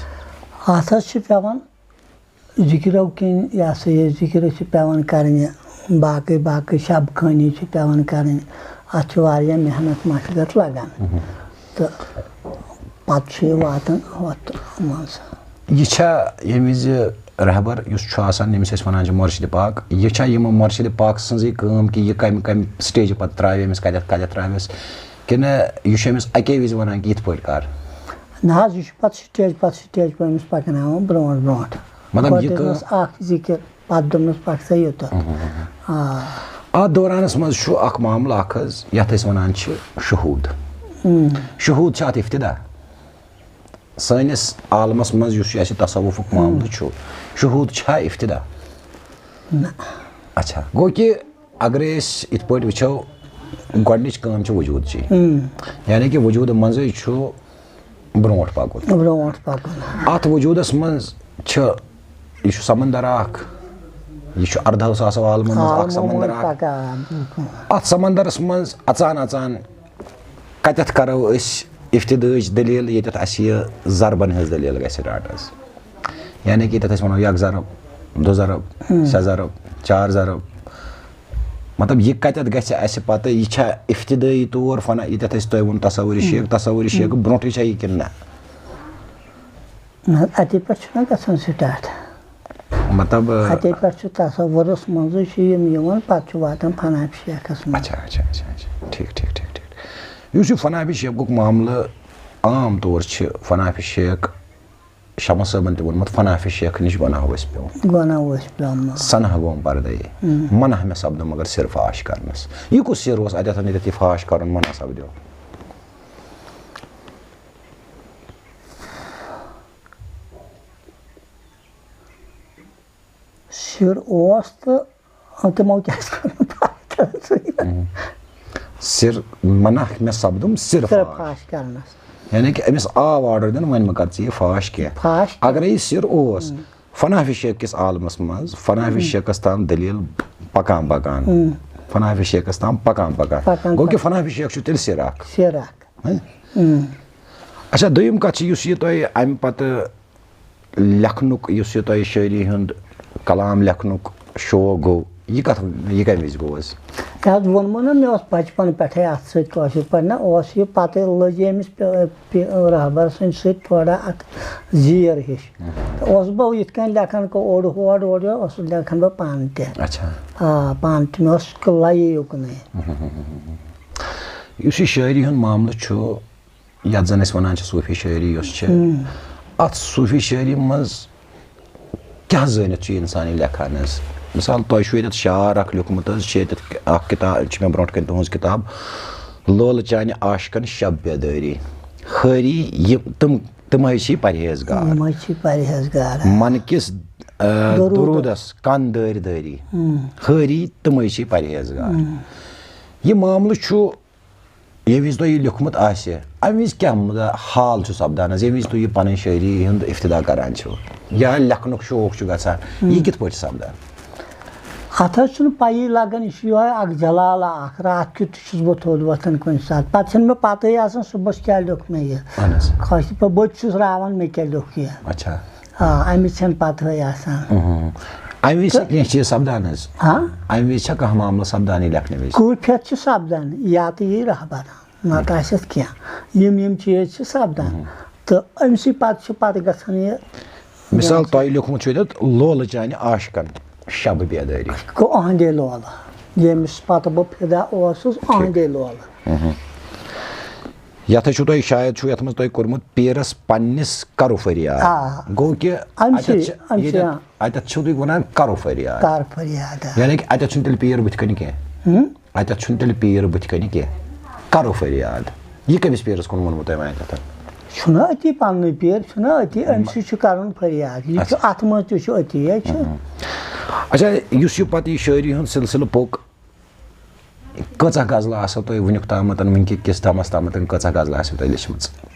اتھ حظ چھُ پٮ۪وان ذِکرو کِنۍ، یہِ ہسا یہِ ذِکر چھِ پٮ۪وان کرنہِ، باقٕے باقٕے شب خٲنی چھِ پٮ۪وان کرٕنۍ، اَتھ چھِ واریاہ محنت مشقت لگان۔ تہٕ پَتہٕ چھُ یہِ واتان ہُتھ منٛز۔ یہِ چھا ییٚمہِ وِزِ رہبر یُس چھُ آسان، ییٚمِس أسۍ وَنان چھِ مرشد پاک، یہِ چھا یِم مرشد پاک سٕنٛزٕے کٲم کہِ یہِ کَمہِ کَمہِ سٹیجہِ پَتہٕ ترٛاوِ أمِس، کَتٮ۪تھ کَتٮ۪تھ ترٛاوٮ۪س، کِنہٕ یہِ چھُ أمِس اَکے وِزِ وَنان کہِ یِتھ پٲٹھۍ کَر؟ نہ حظ، یہِ چھُ پَتہٕ سٹیج پَتہٕ سٹیج پَتہٕ أمِس پَکناوان برونٛٹھ برونٛٹھ۔ مطلب، یہِ گۄڈٕ کٲم دِژمَس اَکھ ذِکِر، پَتہٕ دوٚپمَس، "پَکھ سا یوٚتَتھ۔" آ۔ اَتھ دورانَس منٛز چھُ اَکھ معاملہٕ اَکھ حظ، یَتھ أسۍ وَنان چھِ شہوٗد۔ شہوٗد چھِ اَتھ افتدا۔ سٲنِس عالمَس منٛز یُس یہِ اَسہِ تصوفُک معاملہٕ چھُ، شہوٗد چھا افتدا؟ نہ۔ اچھا، گوٚو کہِ اگرے أسۍ یِتھ پٲٹھۍ وٕچھو، گۄڈٕنِچ کٲم چھِ وجوٗدچی۔ یعنی کہِ وجوٗدٕ منٛزٕے چھُ برونٛٹھ پَکُن۔ برونٛٹھ پَکُن۔ اَتھ وجوٗدَس منٛز چھِ، یہِ چھُ سمندر اَکھ، یہِ چھُ اَرداہو ساسو عالمو منٛز اَکھ عالمو سمندر منٛز اَکھ۔ پَکان۔ اَتھ سمندرَس منٛز اَژان اَژان کَتٮ۪تھ کَرو أسۍ افتدٲہٕچ دٔلیٖل، ییٚتٮ۪تھ اَسہِ یہِ ضربَن ہٕنٛز دٔلیٖل گژھِ start حظ؟ یعنی کہِ ییٚتٮ۪تھ أسۍ وَنو یک ضرب، دُ ضرب، سے ضرب، چار ضرب۔ مطلب، یہِ کَتٮ۪تھ گژھِ اَسہِ پَتہٕ؟ یہِ چھا افتدٲیی طور فنا، ییٚتٮ۪تھ أسۍ تۄہہِ ووٚن تصوُرِ شیخ، تصوُرِ شیخ برونٛٹھٕے چھا یہِ کِنہٕ نہ؟ نہ حظ، اَتے پٮ۪ٹھ چھُنہ گژھان start۔ مطلب، اَتے پٮ۪ٹھ چھُ تصوُرَس منٛزٕے چھُ یِم یِوان، پَتہٕ چھُ واتان فنا شیخَس منٛز۔ اچھا، اچھا، اچھا، اچھا۔ ٹھیٖک، ٹھیٖک، ٹھیٖک، ٹھیٖک۔ یُس یہِ فنا شیخُک معاملہٕ عام طور چھِ، فنا شیخ شمس صٲبن تہِ ووٚنمُت، فنا شیخ نِش بناو أسۍ پیوٚم۔ بناو أسۍ پیوٚم۔ سنہ گوم پردے۔ منع مےٚ سپدُم مگر سِر فاش کرنس۔ یہِ کُس سِر اوس اتٮ۪تھ ییٚتٮ۪تھ یہِ فاش کرُن منع سپدیو؟ سِر اوس تہٕ تِمو کیٛازِ کوٚر نہٕ پاکستانَس سۭتۍ؟ سِر منع مےٚ سپدُم سِر صرف فاش۔ فاش کرنَس۔ یعنی کہِ أمِس آو آرڈر دِنہٕ، وۄنۍ مہ کر ژٕ یہِ فاش کینٛہہ۔ فاش کینٛہہ۔ اگرے یہِ سِر اوس، فنا شیخ کِس عالمس منٛز، فنا شیخس تام دٔلیٖل پکان پکان۔ فنا شیخس تام پکان پکان۔ پکان گوٚو کہِ پکان۔ فنا شیخ چھُ تیٚلہِ سِر اکھ۔ سِر اکھ۔ ہہ؟ اچھا، دوٚیِم کتھ چھِ، یُس یہِ تۄہہِ امہِ پتہٕ لیکھنُک، یُس یہِ تۄہہِ شٲعری ہُنٛد کلام لیکھنُک شوق گوٚو، یہِ کتھ، یہِ کمہِ وِزِ گوٚو حظ؟ تۄہہِ حظ ووٚنمو نا، مےٚ اوس بچپن پٮ۪ٹھے اتھ سۭتۍ کٲشِر پٲٹھۍ، نہ اوس یہِ پتہٕ لٔج یہِ أمِس پے-، پے-، رہبر سٕنٛدِ سۭتۍ تھوڑا اتھ زیٖر ہِش۔ تہٕ اوسُس بہٕ یِتھ کٔنۍ لیکھان، کہِ اوٚڑ ہورٕ اورٕ یورٕ اوسُس لیکھان بہٕ پانہٕ تہِ۔ اچھا۔ آ، پانہٕ تہِ، مےٚ اوس لَیی یُکنُے۔ یُس یہِ شٲعری ہُنٛد معاملہٕ چھُ، یَتھ زَن أسۍ وَنان چھِ صوٗفی شٲعری یۄس چھِ، اَتھ صوٗفی شٲعری منٛز کیٛاہ زٲنِتھ چھُ یہِ اِنسان یہِ لیکھان حظ؟ مِثال، تۄہہِ چھُو ییٚتٮ۪تھ شعر اَکھ لیوٗکھمُت حظ، چھِ ییٚتٮ۪تھ اَکھ کِتاب، چھِ مےٚ برونٛٹھ کَنہِ تُہٕنٛز کِتاب، لولہٕ چانہِ عاشقَن شب بیدٲری، خٲری یہِ تِم، تِمَے چھِ پرہیزگار۔ یِمَے چھِ پرہیزگار۔ من کِس، آ، درودَس۔ درودَس کَن دٲرۍ دٲری، خٲری تِمَے چھِ پرہیزگار۔ یہِ معاملہٕ چھُ ییٚمہِ وِزِ تۄہہِ یہِ لیوٗکھمُت آسہِ، اَمہِ وِزِ کیٛاہ مطلب حال چھُ سپدان حظ، ییٚمہِ وِزِ تُہۍ یہِ پنٕنۍ شٲعری ہُنٛد افتدا کران چھِو یا لیکھنُک شوق چھُ گژھان، یہِ کِتھ پٲٹھۍ چھُ سپدان؟ اَتھ حظ چھُنہٕ پَیی لگان، یہِ چھُ یِہوٚے اکھ جلالہ اکھ، راتھ کیُتھ تہِ چھُس بہٕ تھوٚد وۄتھان کُنہِ ساتہٕ، پَتہٕ چھَنہٕ مےٚ پَتہٕے آسان صُبحَس کیٛاہ لیوٚکھ مےٚ یہِ۔ اہن حظ۔ خۄش تہٕ بہٕ تہِ چھُس راوان مےٚ کیٛاہ لیوٚکھ یہِ۔ اچھا۔ آ، اَمِچ چھَنہٕ پَتہٕے آسان۔ اہم۔ اَمہِ وِزِ چھا تہٕ کینٛہہ چیٖز سپدان حظ؟ ہاں؟ اَمہِ وِزِ چھا کانٛہہ معاملہٕ سپدان یہِ لیکھنہٕ وِزِ؟ کٲفیت چھِ سپدان، یا تہٕ یی رہبر، نتہٕ آسٮ۪س کینٛہہ۔ یِم یِم چیٖز چھِ سپدان۔ تہٕ أمۍ سٕے پتہٕ چھِ پتہٕ گژھان یہِ مثال، تۄہہِ لیوٗکھمُت چھُ ییٚتٮ۪تھ، لولہٕ چانہِ عاشقن شب بیدٲری۔ گوٚو أہنٛدے لولہٕ، ییٚمِس پتہٕ بہٕ فدا اوسُس، أہنٛدے لولہٕ۔ یتھ چھُو تۄہہِ شاید چھُو یتھ منٛز تۄہہِ کوٚرمُت پیٖرس پننِس کرو فریاد۔ آ۔ گوٚو کہِ أمۍ اَتٮ۪تھ سٕے، چھِ، أمۍ سٕے، ییٚتٮ۪تھ، آ۔ اَتٮ۪تھ چھِو تُہۍ وَنان کرو فریاد۔ کر فریاد، آ۔ یعنی کہِ اَتٮ۪تھ چھُنہٕ تیٚلہِ پیٖر بٕتھِ کَنہِ کینٛہہ۔ ہُم؟ اَتٮ۪تھ چھُنہٕ تیٚلہِ پیٖر بٕتھِ کَنہِ کینٛہہ۔ کرو فریاد۔ یہِ کٔمِس پیٖرس کُن ووٚنمُت تۄہہِ وۄنۍ اَتٮ۪تھ؟ چھُنہ أتی پننُے پیٖر، چھُنہ أتی، أمۍ سٕے چھُ کرُن فریاد۔ یہِ چھُ، اچھا۔ اَتھ منٛز تہِ چھُ أتی، یہِ چھُ۔ اچھا، یُس یہِ پتہٕ یہِ شٲعری ہُنٛد سلسلہٕ پوٚک، کۭژاہ غزلہٕ آسو تۄہہِ وٕنیُک تامَتھ، وٕنکہِ کِس دمس تامَتھ کۭژاہ غزلہٕ آسیو تۄہہِ لیچھمٕژ؟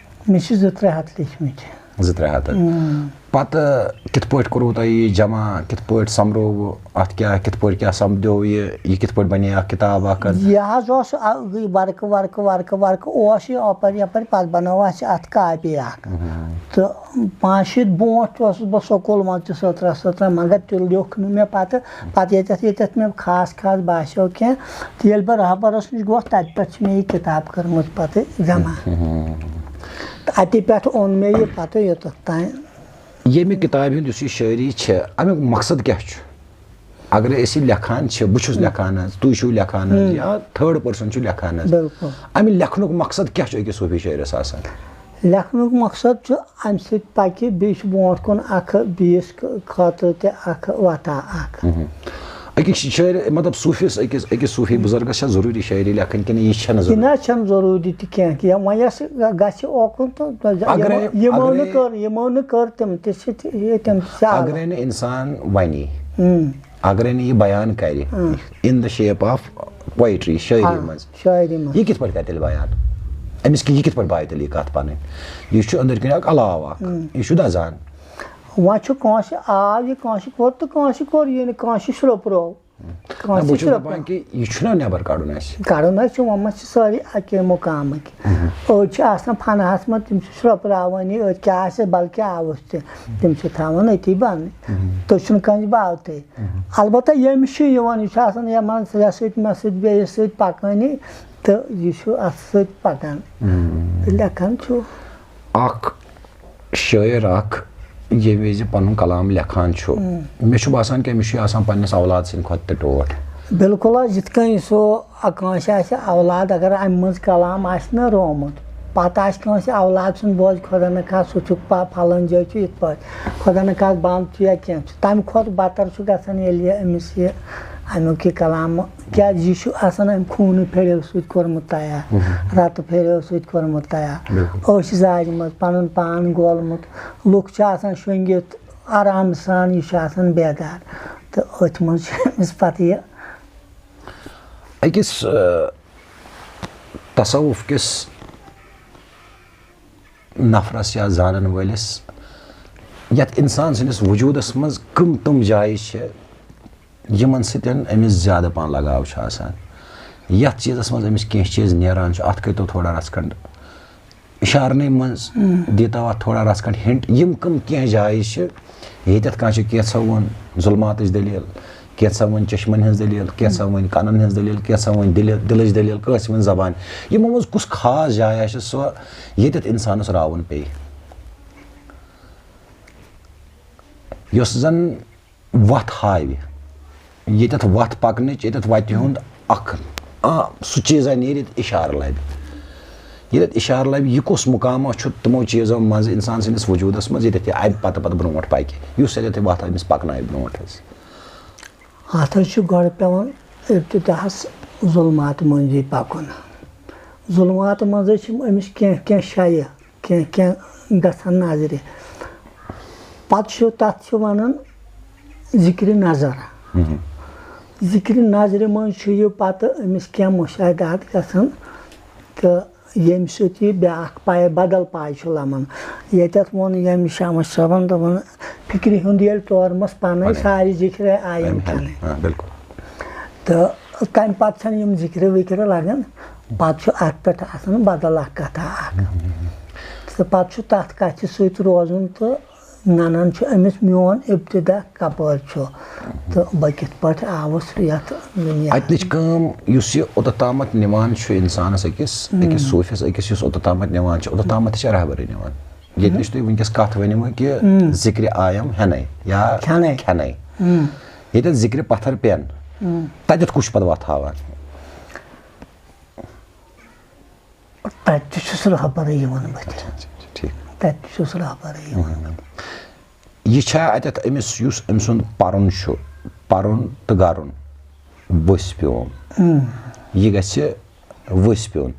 مےٚ چھِ زٕ ترٛےٚ ہَتھ لیچھمٕتۍ۔ زٕ ترٛےٚ ہَتھ۔ اۭں۔ پتہٕ کِتھ پٲٹھۍ کوٚروٕ تۄہہِ یہِ جمع؟ کِتھ پٲٹھۍ سۄمبرووٕ اَتھ؟ کیٛاہ، کِتھ پٲٹھۍ کیٛاہ سپدیو یہِ؟ یہِ کِتھ پٲٹھۍ بنے اَکھ کِتاب اَکھ حظ؟ یہِ حظ اوس، آ، ورقہٕ، ورقہٕ، ورقہٕ، ورقہٕ اوس یہِ اَپٲرۍ یَپٲرۍ، پتہٕ بنٲو اَسہِ اَتھ کاپی اَکھ۔ اۭں۔ تہٕ پانٛژھ شیٖتھ برونٛٹھ اوسُس بہٕ سکوٗل منٛز تہِ سٔترہ سٔترہ، مگر تہِ لیوٚکھ نہٕ مےٚ پَتہٕ۔ پَتہٕ ییٚتٮ۪تھ ییٚتٮ۪تھ مےٚ خاص خاص باسیو کینٛہہ، تہٕ ییٚلہِ بہٕ رہبرَس نِش گوس، تَتہِ پٮ۪ٹھ چھِ مےٚ یہِ کِتاب کٔرمٕژ پَتہٕ جمع۔ تہٕ اَتی پٮ۪ٹھ اوٚن مےٚ یہِ پَتہٕ یوٚتَتھ تام۔ ییٚمہِ کِتابہِ ہُنٛد یُس یہِ شٲعری چھِ، اَمیُک مقصد کیٛاہ چھُ؟ اگرے أسۍ یہِ لیکھان چھِ، بہٕ چھُس لیکھان حظ، تُہۍ چھِو لیکھان حظ، یا تھٲرڈ پٔرسن چھُ لیکھان حظ، بِلکُل۔ اَمہِ لیکھنُک مقصد کیٛاہ چھُ أکِس صوٗفی شٲعرَس آسان؟ لیکھنُک مقصد چھُ اَمہِ سۭتۍ پَکہِ، بیٚیہِ چھُ برونٛٹھ کُن اَکھ بیٚیِس خٲطرٕ تہِ اَکھ وَتھا اَکھ۔ أکِس شٲعر، مطلب، صوٗفِس، أکِس، أکِس صوٗفی بُزرگس چھا ضروٗری شٲعری لیکھٕنۍ کِنہٕ یہِ چھَنہٕ یہِ ضروٗری؟ نہ چھَنہٕ ضروٗری تہِ کینٛہہ، کہِ وۄنۍ یۄس گژھِ اوکُن تہٕ اگرے، یِمو، یِمو نہٕ اگرے کٔر، یِمو نہٕ کٔر، تِم تہِ چھِ تہِ، یہِ، تِم تہِ چھِ اَلگ۔ اگرے نہٕ اِنسان وَنی، اگرے نہٕ یہِ بیان کرِ، in the shape of poetry، شٲعری آ، منٛز، شٲعری منٛز۔ یہِ کِتھ پٲٹھۍ کرِ تیٚلہِ بیان؟ أمِس کہِ-، یہِ کِتھ پٲٹھۍ بایہِ تیٚلہِ یہِ کَتھ پَنٕنۍ؟ یہِ چھُ أنٛدٕرۍ کِنۍ اکھ اَلاو اکھ، یہِ چھُ دَزان۔ وۄنۍ چھُ کٲنٛسہِ آو یہِ، کٲنٛسہِ کوٚر تہٕ کٲنٛسہِ کوٚر یہِ نہٕ، کٲنٛسہِ شرٛوپروو۔ نہ، کٲنٛسہِ بہٕ چھُس شرٛوپروو۔ دَپان کہِ یہِ چھُنہ نٮ۪بر کَڑُن اَسہِ۔ کَڑُن حظ چھُ، وۄنۍ ما چھِ سٲری اَکے مُقامٕکۍ۔ أڑۍ چھِ آسان فنہَس منٛز، تِم چھِ شرٛوپراوٲنی، أڑۍ کیٛاہ آسہِ، بلکہِ آوُس تہِ، تِم چھِ تھاوان أتی بَنٛد۔ تُہۍ چھُنہٕ کٲنٛسہِ باوتٕے۔ البتہ ییٚمِس چھُ یِوان، یہِ چھُ آسان یِمن سۭتۍ، مےٚ سۭتۍ، بیٚیِس سۭتۍ پَکٲنی، تہٕ یہِ چھُ اَتھ سۭتۍ پَکان۔ تہٕ لیکھان چھُ۔ اکھ شٲعر اکھ ییٚمہِ وِزِ پنُن کلام لیکھان چھُ، مےٚ چھُ باسان کہِ أمِس چھُ آسان پننِس اولاد سٕنٛدِ کھۄتہٕ تہِ ٹوٹھ۔ بِلکُل حظ، یِتھ کٔنۍ سُہ کٲنٛسہِ آسہِ اولاد، اگر امہِ منٛز کلام آسہِ نہ رومُت، پتہٕ آسہِ کٲنٛسہِ اولاد سُنٛد بوز، خۄدا نہ خاص سُہ چھُ پا-، پھلٲنۍ جایہِ چھُ یِتھ پٲٹھۍ، خۄدا نہ خاص بنٛد چھُ یا کینٛہہ چھُ، تمہِ کھۄتہٕ بدتر چھُ گژھان ییٚلہِ یہِ أمِس یہِ امیُک یہِ کلام، کیازِ یہِ چھُ آسان أمۍ خوٗنہٕ پھیریو سۭتۍ کوٚرمُت تیار، رتہٕ پھیریو سۭتۍ کوٚرمُت تیار۔ بِلکُل۔ أچھ زاجہِ منٛز، پنُن پان گولمُت، لُکھ چھِ آسان شۄنٛگِتھ آرام سان، یہِ چھُ آسان بیدار۔ تہٕ أتھۍ منٛز چھُ أمِس پتہٕ یہِ۔ أکِس، آ، تصوف کِس نفرس یا زانن وٲلِس، یتھ انسان سٕنٛدِس وجوٗدس منٛز کٕم تِم جایہِ چھِ، یِمن سۭتۍ أمِس زیادٕ پہن لگاو چھُ آسان، یتھ چیٖزس منٛز أمِس کینٛہہ چیٖز نیران چھُ، اتھ کٔرۍتو تھوڑا رژھ کھنڈ اشارنٕے منٛز، دیٖتو اتھ تھوڑا رژھ کھنڈ ہنٹ، یِم کٕم کینٛہہ جایہِ چھِ ییٚتٮ۪تھ کانٛہہ چھُ کینٛژھا ووٚن ظُلماتٕچ دٔلیٖل، کینٛژھا ووٚن چشمن ہٕنٛز دٔلیٖل، کینٛژھا ووٚن کنن ہٕنٛز دٔلیٖل، کینٛژھا ووٚن دِلہِ، دِلٕچ دٔلیٖل، کٲنٛسہِ ووٚن زبان۔ یِمو منٛز کُس خاص جاے آسہِ سۄ، ییٚتٮ۪تھ انسانس راوُن پیٚیہِ، یۄس زن وتھ ہاوِ، ییٚتٮ۪تھ وتھ پکنٕچ، ییٚتٮ۪تھ وتہِ ہُنٛد اکھ، آ، سُہ چیٖزا نیرِ، ییٚتٮ۪تھ اشارٕ لبہِ۔ ییٚتٮ۪تھ اشارٕ لبہِ، یہِ کُس مقامہ چھُ تِمو چیٖزو منٛزٕ انسان سٕنٛدِس وجوٗدس منٛز، ییٚتٮ۪تھ یہِ امہِ پتہٕ پتہٕ برونٛٹھ پکہِ، یُس ییٚتٮ۪تھ یہِ وتھ أمِس پکنایہِ برونٛٹھ حظ؟ اتھ حظ چھُ گۄڈٕ پٮ۪وان ابتداہس ظُلمات مٔنٛزی پکُن۔ ظُلمات منٛز حظ چھِ أمِس کینٛہہ کینٛہہ شایہِ کینٛہہ کینٛہہ گژھان نظرِ۔ پتہٕ چھُ تتھ چھِ ونان ذکرِ نظر۔ ذکرِ نظرِ منٛز چھُ یہِ پتہٕ أمِس کینٛہہ مشاہدات گژھان تہٕ ییٚمہِ سۭتۍ یہِ بیاکھ پاے، بدل پاے چھُ لمان۔ ییٚتٮ۪تھ ووٚن ییٚمہِ شمس صٲبن، دوٚپُن، فکرِ ہُنٛد ییٚلہِ تورمس پنے، پنے۔ سارے ذکرِ آیہِ أمۍ ہٮ۪نہٕ۔ ہٮ۪نہٕ۔ آ، بِلکُل۔ تہٕ تمہِ پتہٕ چھنہٕ یِم ذکرِ وکرِ لگان، پتہٕ چھُ اتھ پٮ۪ٹھ آسان بدل اکھ کتھا اکھ۔ تہٕ پتہٕ چھُ تتھ کتھِ سۭتۍ روزُن تہٕ ننان چھُ أمِس میون ابتدا کپٲرۍ چھُ تہٕ بہٕ کِتھ پٲٹھۍ آوُس یتھ دُنیاہس۔ اتنٕچ کٲم یُس یہِ اوٚتتھ تامتھ نِوان چھُ انسانس أکِس، أکِس صوٗفِس أکِس یُس اوٚتتھ تامتھ نِوان چھُ، اوٚتتھ تامتھ تہِ چھےٚ رہبری نِوان۔ ییٚتہِ نِش تُہۍ وٕنکیٚس کتھ ؤنِو کہِ ذکرِ آیم ہٮ۪نے یا کھٮ۪نے۔ کھٮ۪نے۔ ییٚتٮ۪تھ ذکرِ پتھر پٮ۪ن، تتٮ۪تھ کُس چھُ پتہٕ وتھ ہاوان؟ تتہِ تہِ چھُس رہبرٕے یِوان بٕتھِ۔ اچھا، اچھا، ٹھیٖک۔ تتہِ تہِ چھُس رہبرٕے یِوان۔ یہِ چھا اتٮ۪تھ أمِس یُس أمۍ سُنٛد پرُن چھُ، پرُن تہٕ گرُن، ؤسۍ پیوم، یہِ گژھِ ؤسۍ پیوٚن۔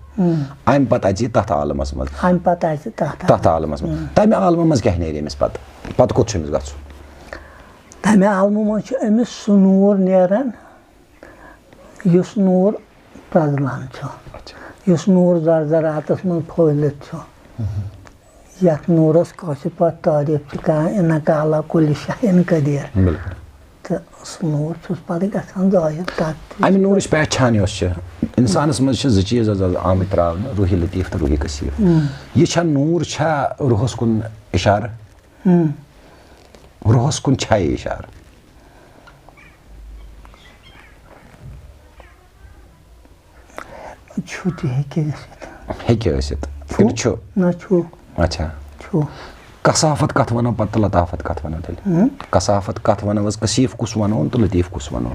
امہِ پتہٕ اژِ یہِ تتھ عالمس منٛز۔ امہِ پتہٕ اژِ تتھ تتھ عالمس منٛز۔ تمہِ عالمہٕ منٛز کیٛاہ نیرِ أمِس پتہٕ؟ پتہٕ کوٚت چھُ أمِس گژھُن؟ تمہِ عالمہٕ منٛز چھُ أمِس سُہ نوٗر نیران، یُس نوٗر پرٛزلان چھُ، اچھا۔ یُس نوٗر زرزراتس منٛز پھٔہلِتھ چھُ، یتھ نوٗرس کٲشِر پٲٹھۍ تعریٖف چھِ کران، انک علی کل شیء قدیر۔ بِلکُل۔ تہٕ سُہ نوٗر چھُس پَتہٕ گژھان ظٲہِر تَتھ تہِ۔ اَمہِ نوٗرٕچ پہچان یۄس چھِ، اِنسانَس منٛز چھِ زٕ چیٖز حظ آز آمٕتۍ ترٛاونہٕ، روحِ لطیٖف تہٕ روحِ کثیف۔ ہُم۔ یہِ چھا نوٗر، چھا روحَس کُن اِشارٕ؟ ہُم۔ روحَس کُن چھا یہِ اِشارٕ؟ چھُ تہِ ہیٚکہِ ٲسِتھ۔ ہیٚکہِ ٲسِتھ۔ چھُ؟ کِنہٕ چھُ؟ نہ، چھُ۔ اچھا۔ چھُ۔ کثافت کتھ ونو پتہٕ تہٕ لطافت کتھ ونو تیٚلہِ؟ ہُم۔ کثافت کتھ ونو حظ، کثیف کُس ونو تہٕ لطیف کُس ونو؟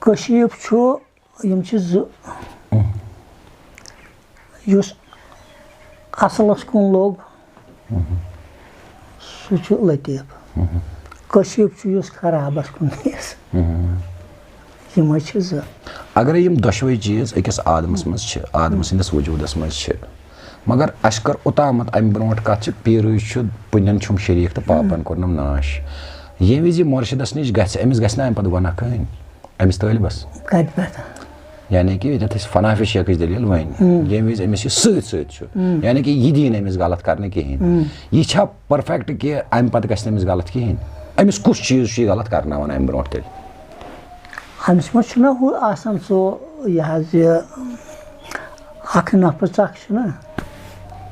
کثیف چھُ، یِم چھِ زٕ۔ ہُم۔ یُس اصلس کُن لوٚگ، ہُم۔ سُہ چھُ لطیف۔ ہُم۔ کثیف چھُ یُس خرابس کُن نیس۔ ہُم۔ یِمے چھِ زٕ۔ اگرے یِم دۄشوے چیٖز أکِس آدمس منٛز چھِ، آدمہٕ سٕنٛدِس وجوٗدس منٛز چھِ، مگر اَسہِ کٔر اوٚتامَتھ اَمہِ برونٛٹھ کَتھ، چھِ پیٖرٕے چھُ، پُنٮ۪ن چھُم شریٖک تہٕ پاپَن کوٚرنَم ناش۔ ییٚمہِ وِزِ یہِ مُرشِدَس نِش گژھِ، أمِس گژھِ نہٕ اَمہِ پَتہٕ گۄناہ کٕہٕنۍ، أمِس طٲلبَس۔ کَتہِ پٮ۪ٹھ؟ یعنی کہِ ییٚتٮ۪تھ أسۍ فنا فی شیخٕچ دٔلیٖل وَنہِ، ہُم۔ ییٚمہِ وِزِ أمِس یہِ سۭتۍ سۭتۍ چھُ، ہُم۔ یعنی کہِ یہِ دی نہٕ أمِس غلط کَرنہٕ کِہیٖنۍ۔ ہُم۔ یہِ چھا پٔرفیکٹ کہِ اَمہِ پَتہٕ گژھِ نہٕ أمِس غلط کِہیٖنۍ؟ أمِس کُس چیٖز چھُ یہِ غلط کَرناوان اَمہِ برونٛٹھ تیٚلہِ؟ أمِس منٛز چھُنہ ہُہ آسان سُہ، یہِ حظ یہِ اَکھ نفس اَکھ چھُنہ،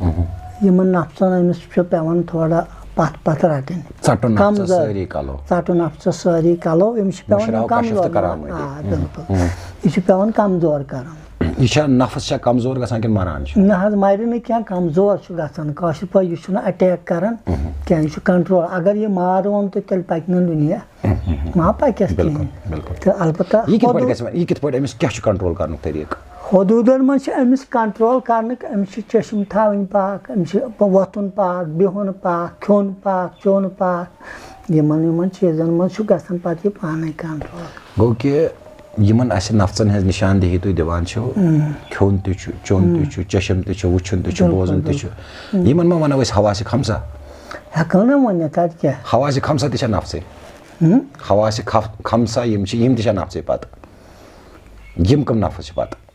مہم۔ یِمن نفسن أمِس چھُ پٮ۪وان تھوڑا پتھ پتھ رٹٕنۍ۔ ژٹُن نفسس کمزور۔ سٲری کلو۔ ژٹُن نفسس سٲری کلو، أمِس چھُ پٮ۪وان مُشراو کشف کمزور تہٕ کرامٲتی۔ آ، مہم۔ بِلکُل۔ مہم۔ یہِ چھُ پٮ۪وان کمزور کرُن۔ یہِ چھا نفس چھا کمزور گژھان کِنہٕ مران چھُ؟ نہ حظ، مرِ نہٕ کینٛہہ، کمزور چھُ گژھان۔ کٲشِر پٲٹھۍ یہِ چھُنہٕ اٹیک کران مہم۔ کینٛہہ، یہِ چھُ کنٹرول۔ اگر یہِ مارون تہٕ تیٚلہِ پکہِ نہٕ دُنیا۔ ما پَکٮ۪س بِلکُل، کِہیٖنۍ۔ بِلکُل۔ تہٕ البتہ یہِ کِتھ پٲٹھۍ حدوٗد-، گژھِ وۄنۍ؟ یہِ کِتھ پٲٹھۍ؟ أمِس کیٛاہ چھُ کنٹرول کرنُک طریٖقہٕ؟ حدوٗدَن منٛز چھِ أمِس کنٹرول کرنٕکۍ، أمِس چھِ چشم تھاوٕنۍ پاک، أمِس چھِ وۄتھُن پاک، بِہُن پاک، کھیوٚن پاک، چیوٚن پاک۔ یِمن، یِمن چیٖزن منٛز چھُ گژھان پَتہٕ یہِ پانَے کنٹرول۔ گوٚو کہِ یِمن اَسہِ نفژن ہٕنٛز نِشاندہی تُہۍ دِوان چھِو، اۭں۔ کھیوٚن تہِ چھُ، چیوٚن تہِ اۭں۔ چھُ، چشم تہِ چھُ، وٕچھُن تہِ چھُ، بِلکُل، بوزُن تہِ چھُ۔ بِلکُل۔ اۭں۔ یِمن ما وَنو أسۍ حواس خمسہ؟ ہٮ۪کو نہ ؤنِتھ، اَدٕ کیٛاہ؟ حواس خمسہ تہِ چھا نفژٕے؟ ہُم؟ حواس خف-، خمسہ یِم چھِ، یِم تہِ چھا نفژٕے پتہٕ؟ یِم کٕم نفس چھِ پتہٕ؟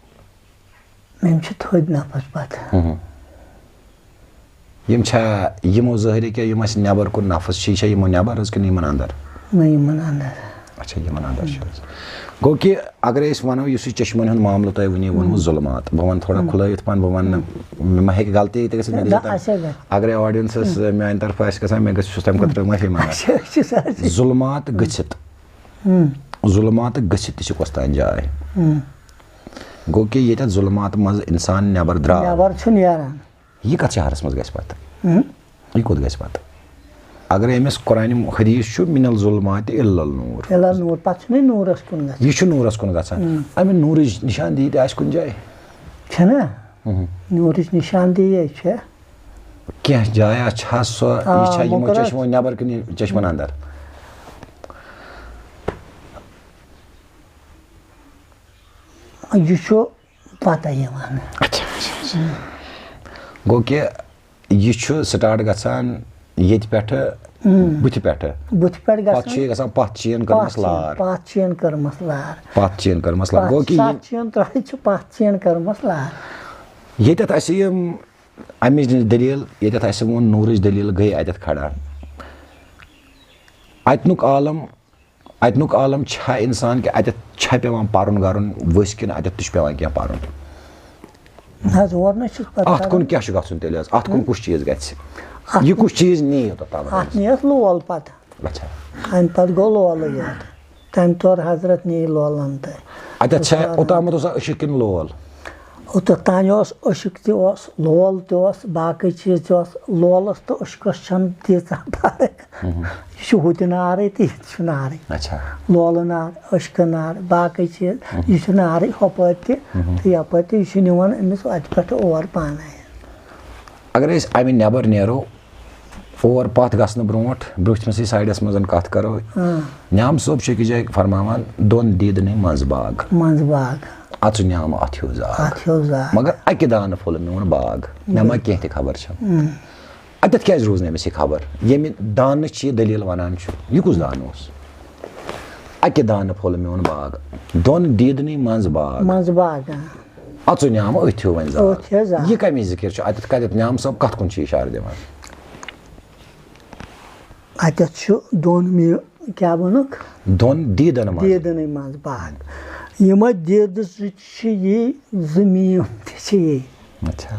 یِم چھِ تھٔدۍ نفس پتہٕ۔ ہُم۔ یِم چھا یِمو ظٲہری کیٛاہ، یِم اَسہِ نٮ۪بر کُن نفس چھِ، یہِ چھا یِمو نٮ۪بر حظ کِنہٕ یِمن اندر؟ نہ، یِمن اندر۔ اچھا، یِمن اندر چھِ حظ۔ گوٚو کہِ اگر أسۍ ونو، یُس یہِ چشمن ہُنٛد معاملہٕ تۄہہِ وُنی ووٚنوٕ، ہُم۔ ظُلمات، بہٕ ونہٕ تھوڑا ہُم۔ کھُلٲوِتھ پہن، بہٕ ونہٕ نہٕ، ہُم۔ مےٚ ما ہیٚکہِ غلطی تہِ گٔژھِتھ، مےٚ نہ، دِژ اَسہِ ہے گژھِ۔ اگر audience ٲس، ہُم۔ میانہِ طرفہٕ آسہِ گژھان، مےٚ گژھِ، چھُس تمہِ خٲطرٕ معٲفی منٛگان۔ اچھا، أسۍ چھِ سارے۔ ظُلمات گٔژھِتھ، ہُم۔ ظُلمات گٔژھِتھ تہِ چھِ کۄس تام جاے۔ ہُم۔ گوٚو کہِ ییٚتٮ۪تھ ظُلمات منٛز انسان نٮ۪بر درٛاو، نٮ۪بر چھُ نیران۔ یہِ کتھ شہرس منٛز گژھِ پتہٕ؟ ہُم۔ یہِ کوٚت گژھِ پتہٕ؟ اگرے أمِس قرآنِ حدیث چھُ، "من الظلمات الی النور"۔ الی النور، پتہٕ چھُنہٕ یہِ نوٗرس کُن گژھان۔ یہِ چھُ نوٗرس کُن گژھان۔ ہُم۔ اَمہِ نوٗرٕچ نِشاندہی تہِ آسہِ کُنہِ جایہِ؟ چھَنا؟ ہُم۔ نوٗرٕچ نِشاندہی ہے چھےٚ۔ کینٛہہ جایہ چھا سۄ، آ، یہِ چھا یِمو مُقرر۔ چشمو نٮ۪بر کِنہٕ یہِ چشمن اندر؟ یہِ چھُ پتہ یِوان۔ اچھا، اچھا، اچھا۔ گوٚو کہِ یہِ چھُ سٹارٹ گژھان ییٚتہِ پٮ۪ٹھٕ، اۭں۔ بُتھِ پٮ۪ٹھٕ۔ بُتھِ پٮ۪ٹھ پتہٕ چھُ گژھان۔ یہِ گژھان پتھ چین کٔرمٕژ پتھ چین، لار۔ پتھ چین کٔرمٕژ لار۔ پتھ چین کٔرمٕژ لار۔ پتھ گوٚو کہِ یہِ سَتھ چین ترٛٲوِتھ چھِ پتھ چین کٔرمٕژ لار۔ ییٚتٮ۪تھ اَسہِ یِم اَمِچ دٔلیٖل، ییٚتٮ۪تھ اَسہِ ووٚن نوٗرٕچ دٔلیٖل گٔے اَتٮ۪تھ کھڑا۔ اَتِنُک عالم، اَتِنُک عالم چھا اِنسان کہِ اَتٮ۪تھ چھا پٮ۪وان پَرُن گَرُن ؤسۍ کِنہٕ اَتٮ۪تھ تہِ چھُ پٮ۪وان کینٛہہ پَرُن؟ نہ حظ، اورٕ نہ چھُس پَتہٕ اَتھ کُن کَرُن۔ کیٛاہ چھُ گژھُن تیٚلہِ حظ؟ اَتھ کُن ہُم؟ کُس چیٖز گژھِ؟ اَتھ یہِ کُن کُس چیٖز نِیہِ یوٚتَتھ تام اَتھ اِنسان؟ نِیَس لول پَتہٕ۔ اچھا۔ اَمہِ پَتہٕ گوٚو لولٕے یوت۔ تَمہِ طور حضرت نِیہِ لولَن تہٕ۔ اَتٮ۪تھ چھا، اوٚتامَتھ اوسا عشق کِنہٕ لول؟ اوٚتَتھ تام اوس عشق تہِ اوس، لول تہِ اوس، باقٕے چیٖز تہِ اوس۔ لولَس تہٕ عشقَس چھَنہٕ تیٖژاہ فرق۔ مہم۔ یہِ چھُ ہُہ تہِ نارٕے تہٕ یہِ تہِ چھُ نارٕے۔ اچھا۔ لولہٕ نار، عشقہٕ نار، باقٕے چیٖز، مہم۔ یہِ چھُ نارٕے ہۄپٲرۍ تہِ مہم۔ تہٕ یَپٲرۍ تہِ۔ یہِ چھُ نِوان أمِس اَتہِ پٮ۪ٹھ اور پانَے۔ اگر أسۍ اَمہِ نٮ۪بر نیرو، اور پتھ گژھنہٕ برونٛٹھ، برٛونٛٹھمِسٕے سایڈس منٛز کتھ کرو۔ اۭں۔ نیام صٲب چھُ أکِس جایہِ فرماوان، "دۄن دیٖدنٕے منٛز باغ۔" منٛز باغ۔ اَژٕ نیام اَتھ ہیوٗ زاغ۔ اَتھ ہیوٗ زاغ۔ مگر اَکہِ دانہٕ پھوٚل میون باغ۔ مےٚ ما بِلکُل۔ کینٛہہ تہِ خبر چھم۔ اۭں۔ اَتٮ۪تھ کیٛازِ روٗز نہٕ أمِس یہِ خبر؟ ییٚمہِ دانٕچ یہِ دٔلیٖل وَنان چھُ، یہِ کُس دانہٕ اوس؟ اَکہِ دانہٕ پھوٚل میون باغ، دۄن دیٖدنٕے منٛز باغ۔ منٛز باغ، آ۔ اَژٕ نیام أتھۍ ہیوٗ وۄنۍ زاغ۔ أتھۍ ہیوٗ زاغ۔ یہِ کَمِچ ذِکِر چھُ؟ اَتٮ۪تھ کَتٮ۪تھ نیام صٲب کَتھ کُن چھُ اِشارٕ دِوان؟ اَتٮ۪تھ چھُ دۄن می-، کیٛاہ ووٚنُکھ؟ دۄن دیٖدن منٛز۔ دیٖدنٕے منٛز باغ۔ یِمے دیٖدٕ زٕ چھِ یی، زٕ میٖم تہِ چھِ یی۔ اچھا۔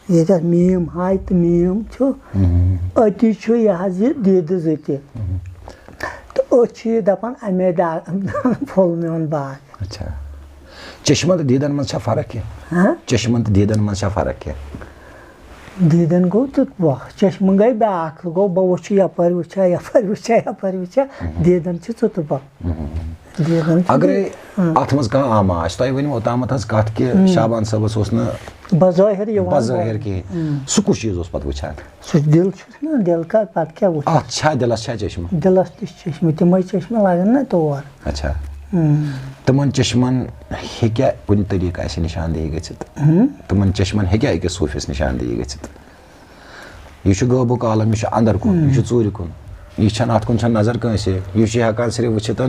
ییٚتٮ۪تھ میٖم ہاے تہٕ میٖم چھُ، مہم۔ أتی چھُ یہِ حظ یہِ دیٖدٕ زٕ تہِ۔ مہم۔ تہٕ أتھۍ چھِ یہِ دَپان اَمے دا-، پھوٚل میون باغ۔ اچھا۔ چشمن تہٕ دیٖدن منٛز چھا فرق کینٛہہ؟ ہاں؟ چشمن تہٕ دیٖدن منٛز چھا فرق کینٛہہ؟ دیٖدن گوٚو تہٕ وَ-، چشمہٕ گٔے بیٛاکھ، گوٚو بہٕ وٕچھٕ یَپٲرۍ وٕچھا، یَپٲرۍ وٕچھا، یَپٲرۍ وٕچھا، مہم۔ دیٖدن چھِ ژٕ تہٕ بہٕ۔ مہم۔ دیٖدن چھِ اگرے بیٚیہِ، ہاں۔ اتھ منٛز کانٛہہ آما آسہِ، تۄہہِ ؤنِو اوٚتامتھ حظ کتھ کہِ ہم۔ شابان صٲبس اوس نہٕ بظٲہر یِوان بظٲہر بولنہٕ۔ کِہیٖنۍ۔ ہم۔ سُہ کُس چیٖز اوس پتہٕ وٕچھان؟ سُہ دِل چھُس نہ، دِل کا، پتہٕ کیٛاہ وٕچھِ؟ اتھ چھا دِلس چھا چشمہٕ؟ دِلس تہِ چھِ چشمہٕ، تِمے چشمہٕ لگان نہ تور۔ اچھا۔ ہم۔ تِمن چشمن ہیٚکیٛاہ کُنہِ طریٖقہٕ اسہِ نشاندہی گٔژھِتھ؟ ہم۔ تِمن چشمن ہیٚکیٛاہ أکِس صوٗفِس نشاندہی گٔژھِتھ؟ یہِ چھُ غٲبُک عالم، یہِ چھُ اندر کُن، یہِ چھُ ژوٗرِ کُن۔ یہِ چھَنہٕ، اَتھ کُن چھَنہٕ نظر کٲنٛسہِ۔ یہِ چھُ ہٮ۪کان صرف وٕچھِتھ،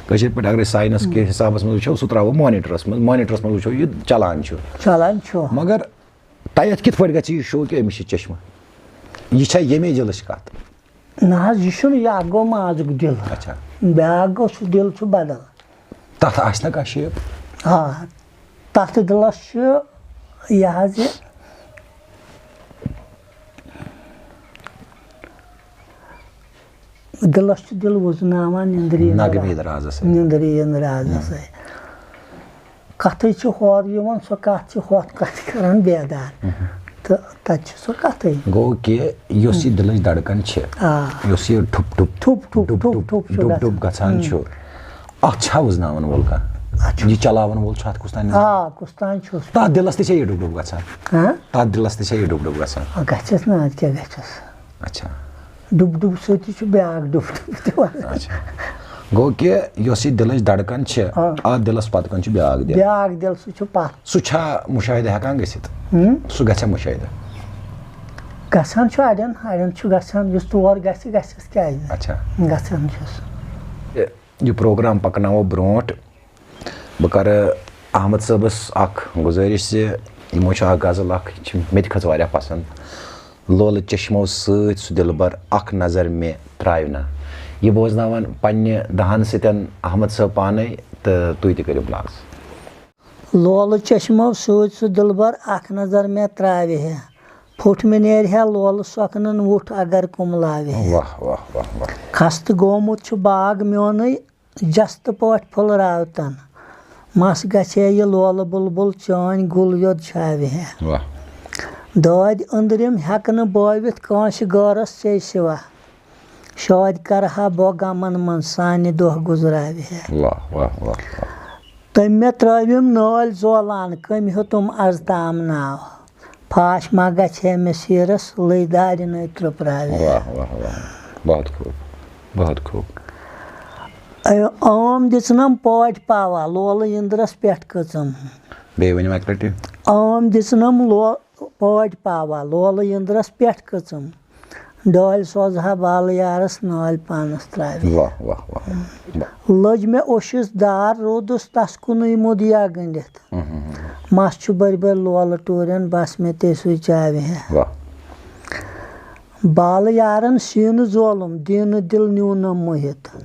کٲشِر پٲٹھۍ اگرے ساینس کہِ حسابس منٛز وٕچھو، سُہ ترٛاوو مانیٹرس منٛز، مانیٹرس منٛز وٕچھو یہِ چلان چھُ۔ چلان چھُ۔ مگر تۄہہِ اَتھ کِتھ پٲٹھۍ گژھِ یہِ شو کہِ أمِس چھِ چشمہٕ؟ یہِ چھا ییٚمے دِلٕچ کتھ؟ نہ حظ، یہِ چھُنہٕ، یہِ اکھ گوٚو مازُک دِل۔ اچھا۔ بیٛاکھ گوٚو سُہ دِل چھُ بدل۔ تَتھ آسہِ نہ کانٛہہ شیپ؟ آ، تَتھ دِلَس چھُ یہِ حظ یہِ، دِلَس چھُ دِل وُزناوان نِندرِ نگہٕ میٖد رازَس سۭتۍ۔ نِندرِ رازَس سۭتۍ۔ کَتھٕے چھِ ہورٕ یِوان، سۄ کَتھ چھِ ہۄتھ کَتھِ کَران بیدار۔ مہم۔ تہٕ تَتہِ چھِ سۄ کَتھٕے۔ گوٚو کہِ یۄس یہِ دِلٕچ دھڑکن چھِ، آ۔ یۄس یہِ ٹھُپ ٹھُپ، ٹھُپ ٹھُپ، ٹھُپ ٹھُپ ٹھُپ چھُ ٹھُپ ٹھُپ گژھان۔ گژھان ہم۔ چھُ، اَتھ چھا وُزناوَن وول کانٛہہ؟ اَتھ چھُ۔ یہِ چلاوَن وول چھُ اَتھ کُس تام؟ آ، کُس تام چھُس۔ تَتھ دِلَس تہِ چھا یہِ ڈُب ڈُب گژھان؟ ہاں؟ تَتھ دِلَس تہِ چھا یہِ ڈُب ڈُب گژھان؟ آ، گژھٮ۪س نہ، اَدٕ کیٛاہ گژھٮ۪س؟ اچھا۔ ڈُب ڈُب سۭتی چھُ بیٛاکھ ڈُب ڈُب تہِ وَنان۔ اچھا۔ گوٚو کہِ یۄس یہِ دِلٕچ دھڑکن چھِ، آ۔ اَتھ دِلَس پَتہٕ کَنۍ چھُ بیٛاکھ دِل۔ بیٛاکھ دِل، سُہ چھُ پَتھ۔ سُہ چھا مُشاہدٕ ہٮ۪کان گٔژھِتھ؟ ہم؟ سُہ گژھِ مُشاہدٕ؟ گژھان چھُ اَڑٮ۪ن، اَڑٮ۪ن چھُ گژھان، یُس تور گژھِ، گژھٮ۪س کیٛازِ نہٕ؟ اچھا۔ گژھان چھُس۔ یہِ پروگرام پَکناوو برونٛٹھ۔ بہٕ کَرٕ احمد صٲبَس اَکھ گُزٲرِش زِ یِمو چھُ اَکھ غزل اَکھ، یہِ چھِ مےٚ تہِ کھٔژ واریاہ پَسنٛد۔ لولہٕ چشمو سۭتۍ سُہ دِلبر، اَکھ نظر مےٚ ترٛاوِ نا۔ یہِ بوزناوان پنٛنہِ دَہَن سۭتٮ۪ن احمد صٲب پانَے، تہٕ تُہۍ تہِ کٔرِو مُلاحظہٕ۔ لولہٕ چشمو سۭتۍ سُہ دِلبر، اَکھ نظر مےٚ ترٛاوِ ہے۔ پھوٚٹ مےٚ نیرِ ہے لولہٕ سۄکھنَن وُٹھ اگر کُملاوِ ہے۔ واہ، واہ، واہ، واہ۔ خستہٕ گومُت چھُ باغ میونُے، جستہٕ پٲٹھۍ پھُلراوتن۔ مس گژھِ ہے یہِ لولہٕ بُلبُل چٲنۍ گُل یوٚد چھاوِ ہے۔ واہ۔ دٲدۍ أنٛدرِم ہٮ۪کہٕ نہٕ بٲوِتھ کٲنٛسہِ غٲرس ژے سِوا۔ شٲدۍ کرٕ ہا بہٕ غمن منٛز سانہِ دۄہ گُزراوِ ہے۔ واہ، واہ، واہ، واہ۔ تٔمۍ مےٚ ترٲوِم نٲلۍ زولان، کٔمۍ ہیوٚتُم از تام ناو۔ پھاش ما گژھِ ہے مےٚ سیٖرس، لٔے دارِ نٔے ترٛپراوِ۔ واہ، واہ، واہ۔ بہت خوب، بہت خوب۔ اے عام دِژنم پٲٹھۍ پاوا، لولہٕ یِندرس پٮ۪ٹھ کٔژٕم۔ بیٚیہِ ؤنِو اَکہِ لَٹہِ۔ عام دِژنم لو-، پٲٹھۍ پاوا، لولہٕ یِندرس پٮ۪ٹھ کٔژٕم۔ ڈٲلۍ سوزٕ ہا بالہٕ یارس نٲلۍ پانس ترٛاوِ۔ واہ، واہ، واہ، واہ۔ لٔج مےٚ اوشِس دار، روٗدُس تس کُنُے مُدیا گٔنڈِتھ۔ مس چھُ بٔرۍ بٔرۍ لولہٕ ٹوٗرٮ۪ن، بس مےٚ تے سُے چاوِ ہے۔ واہ۔ بالہٕ یارن سیٖنہٕ زولُم، دیٖنہٕ دِل نیوٗنم موہِتھ۔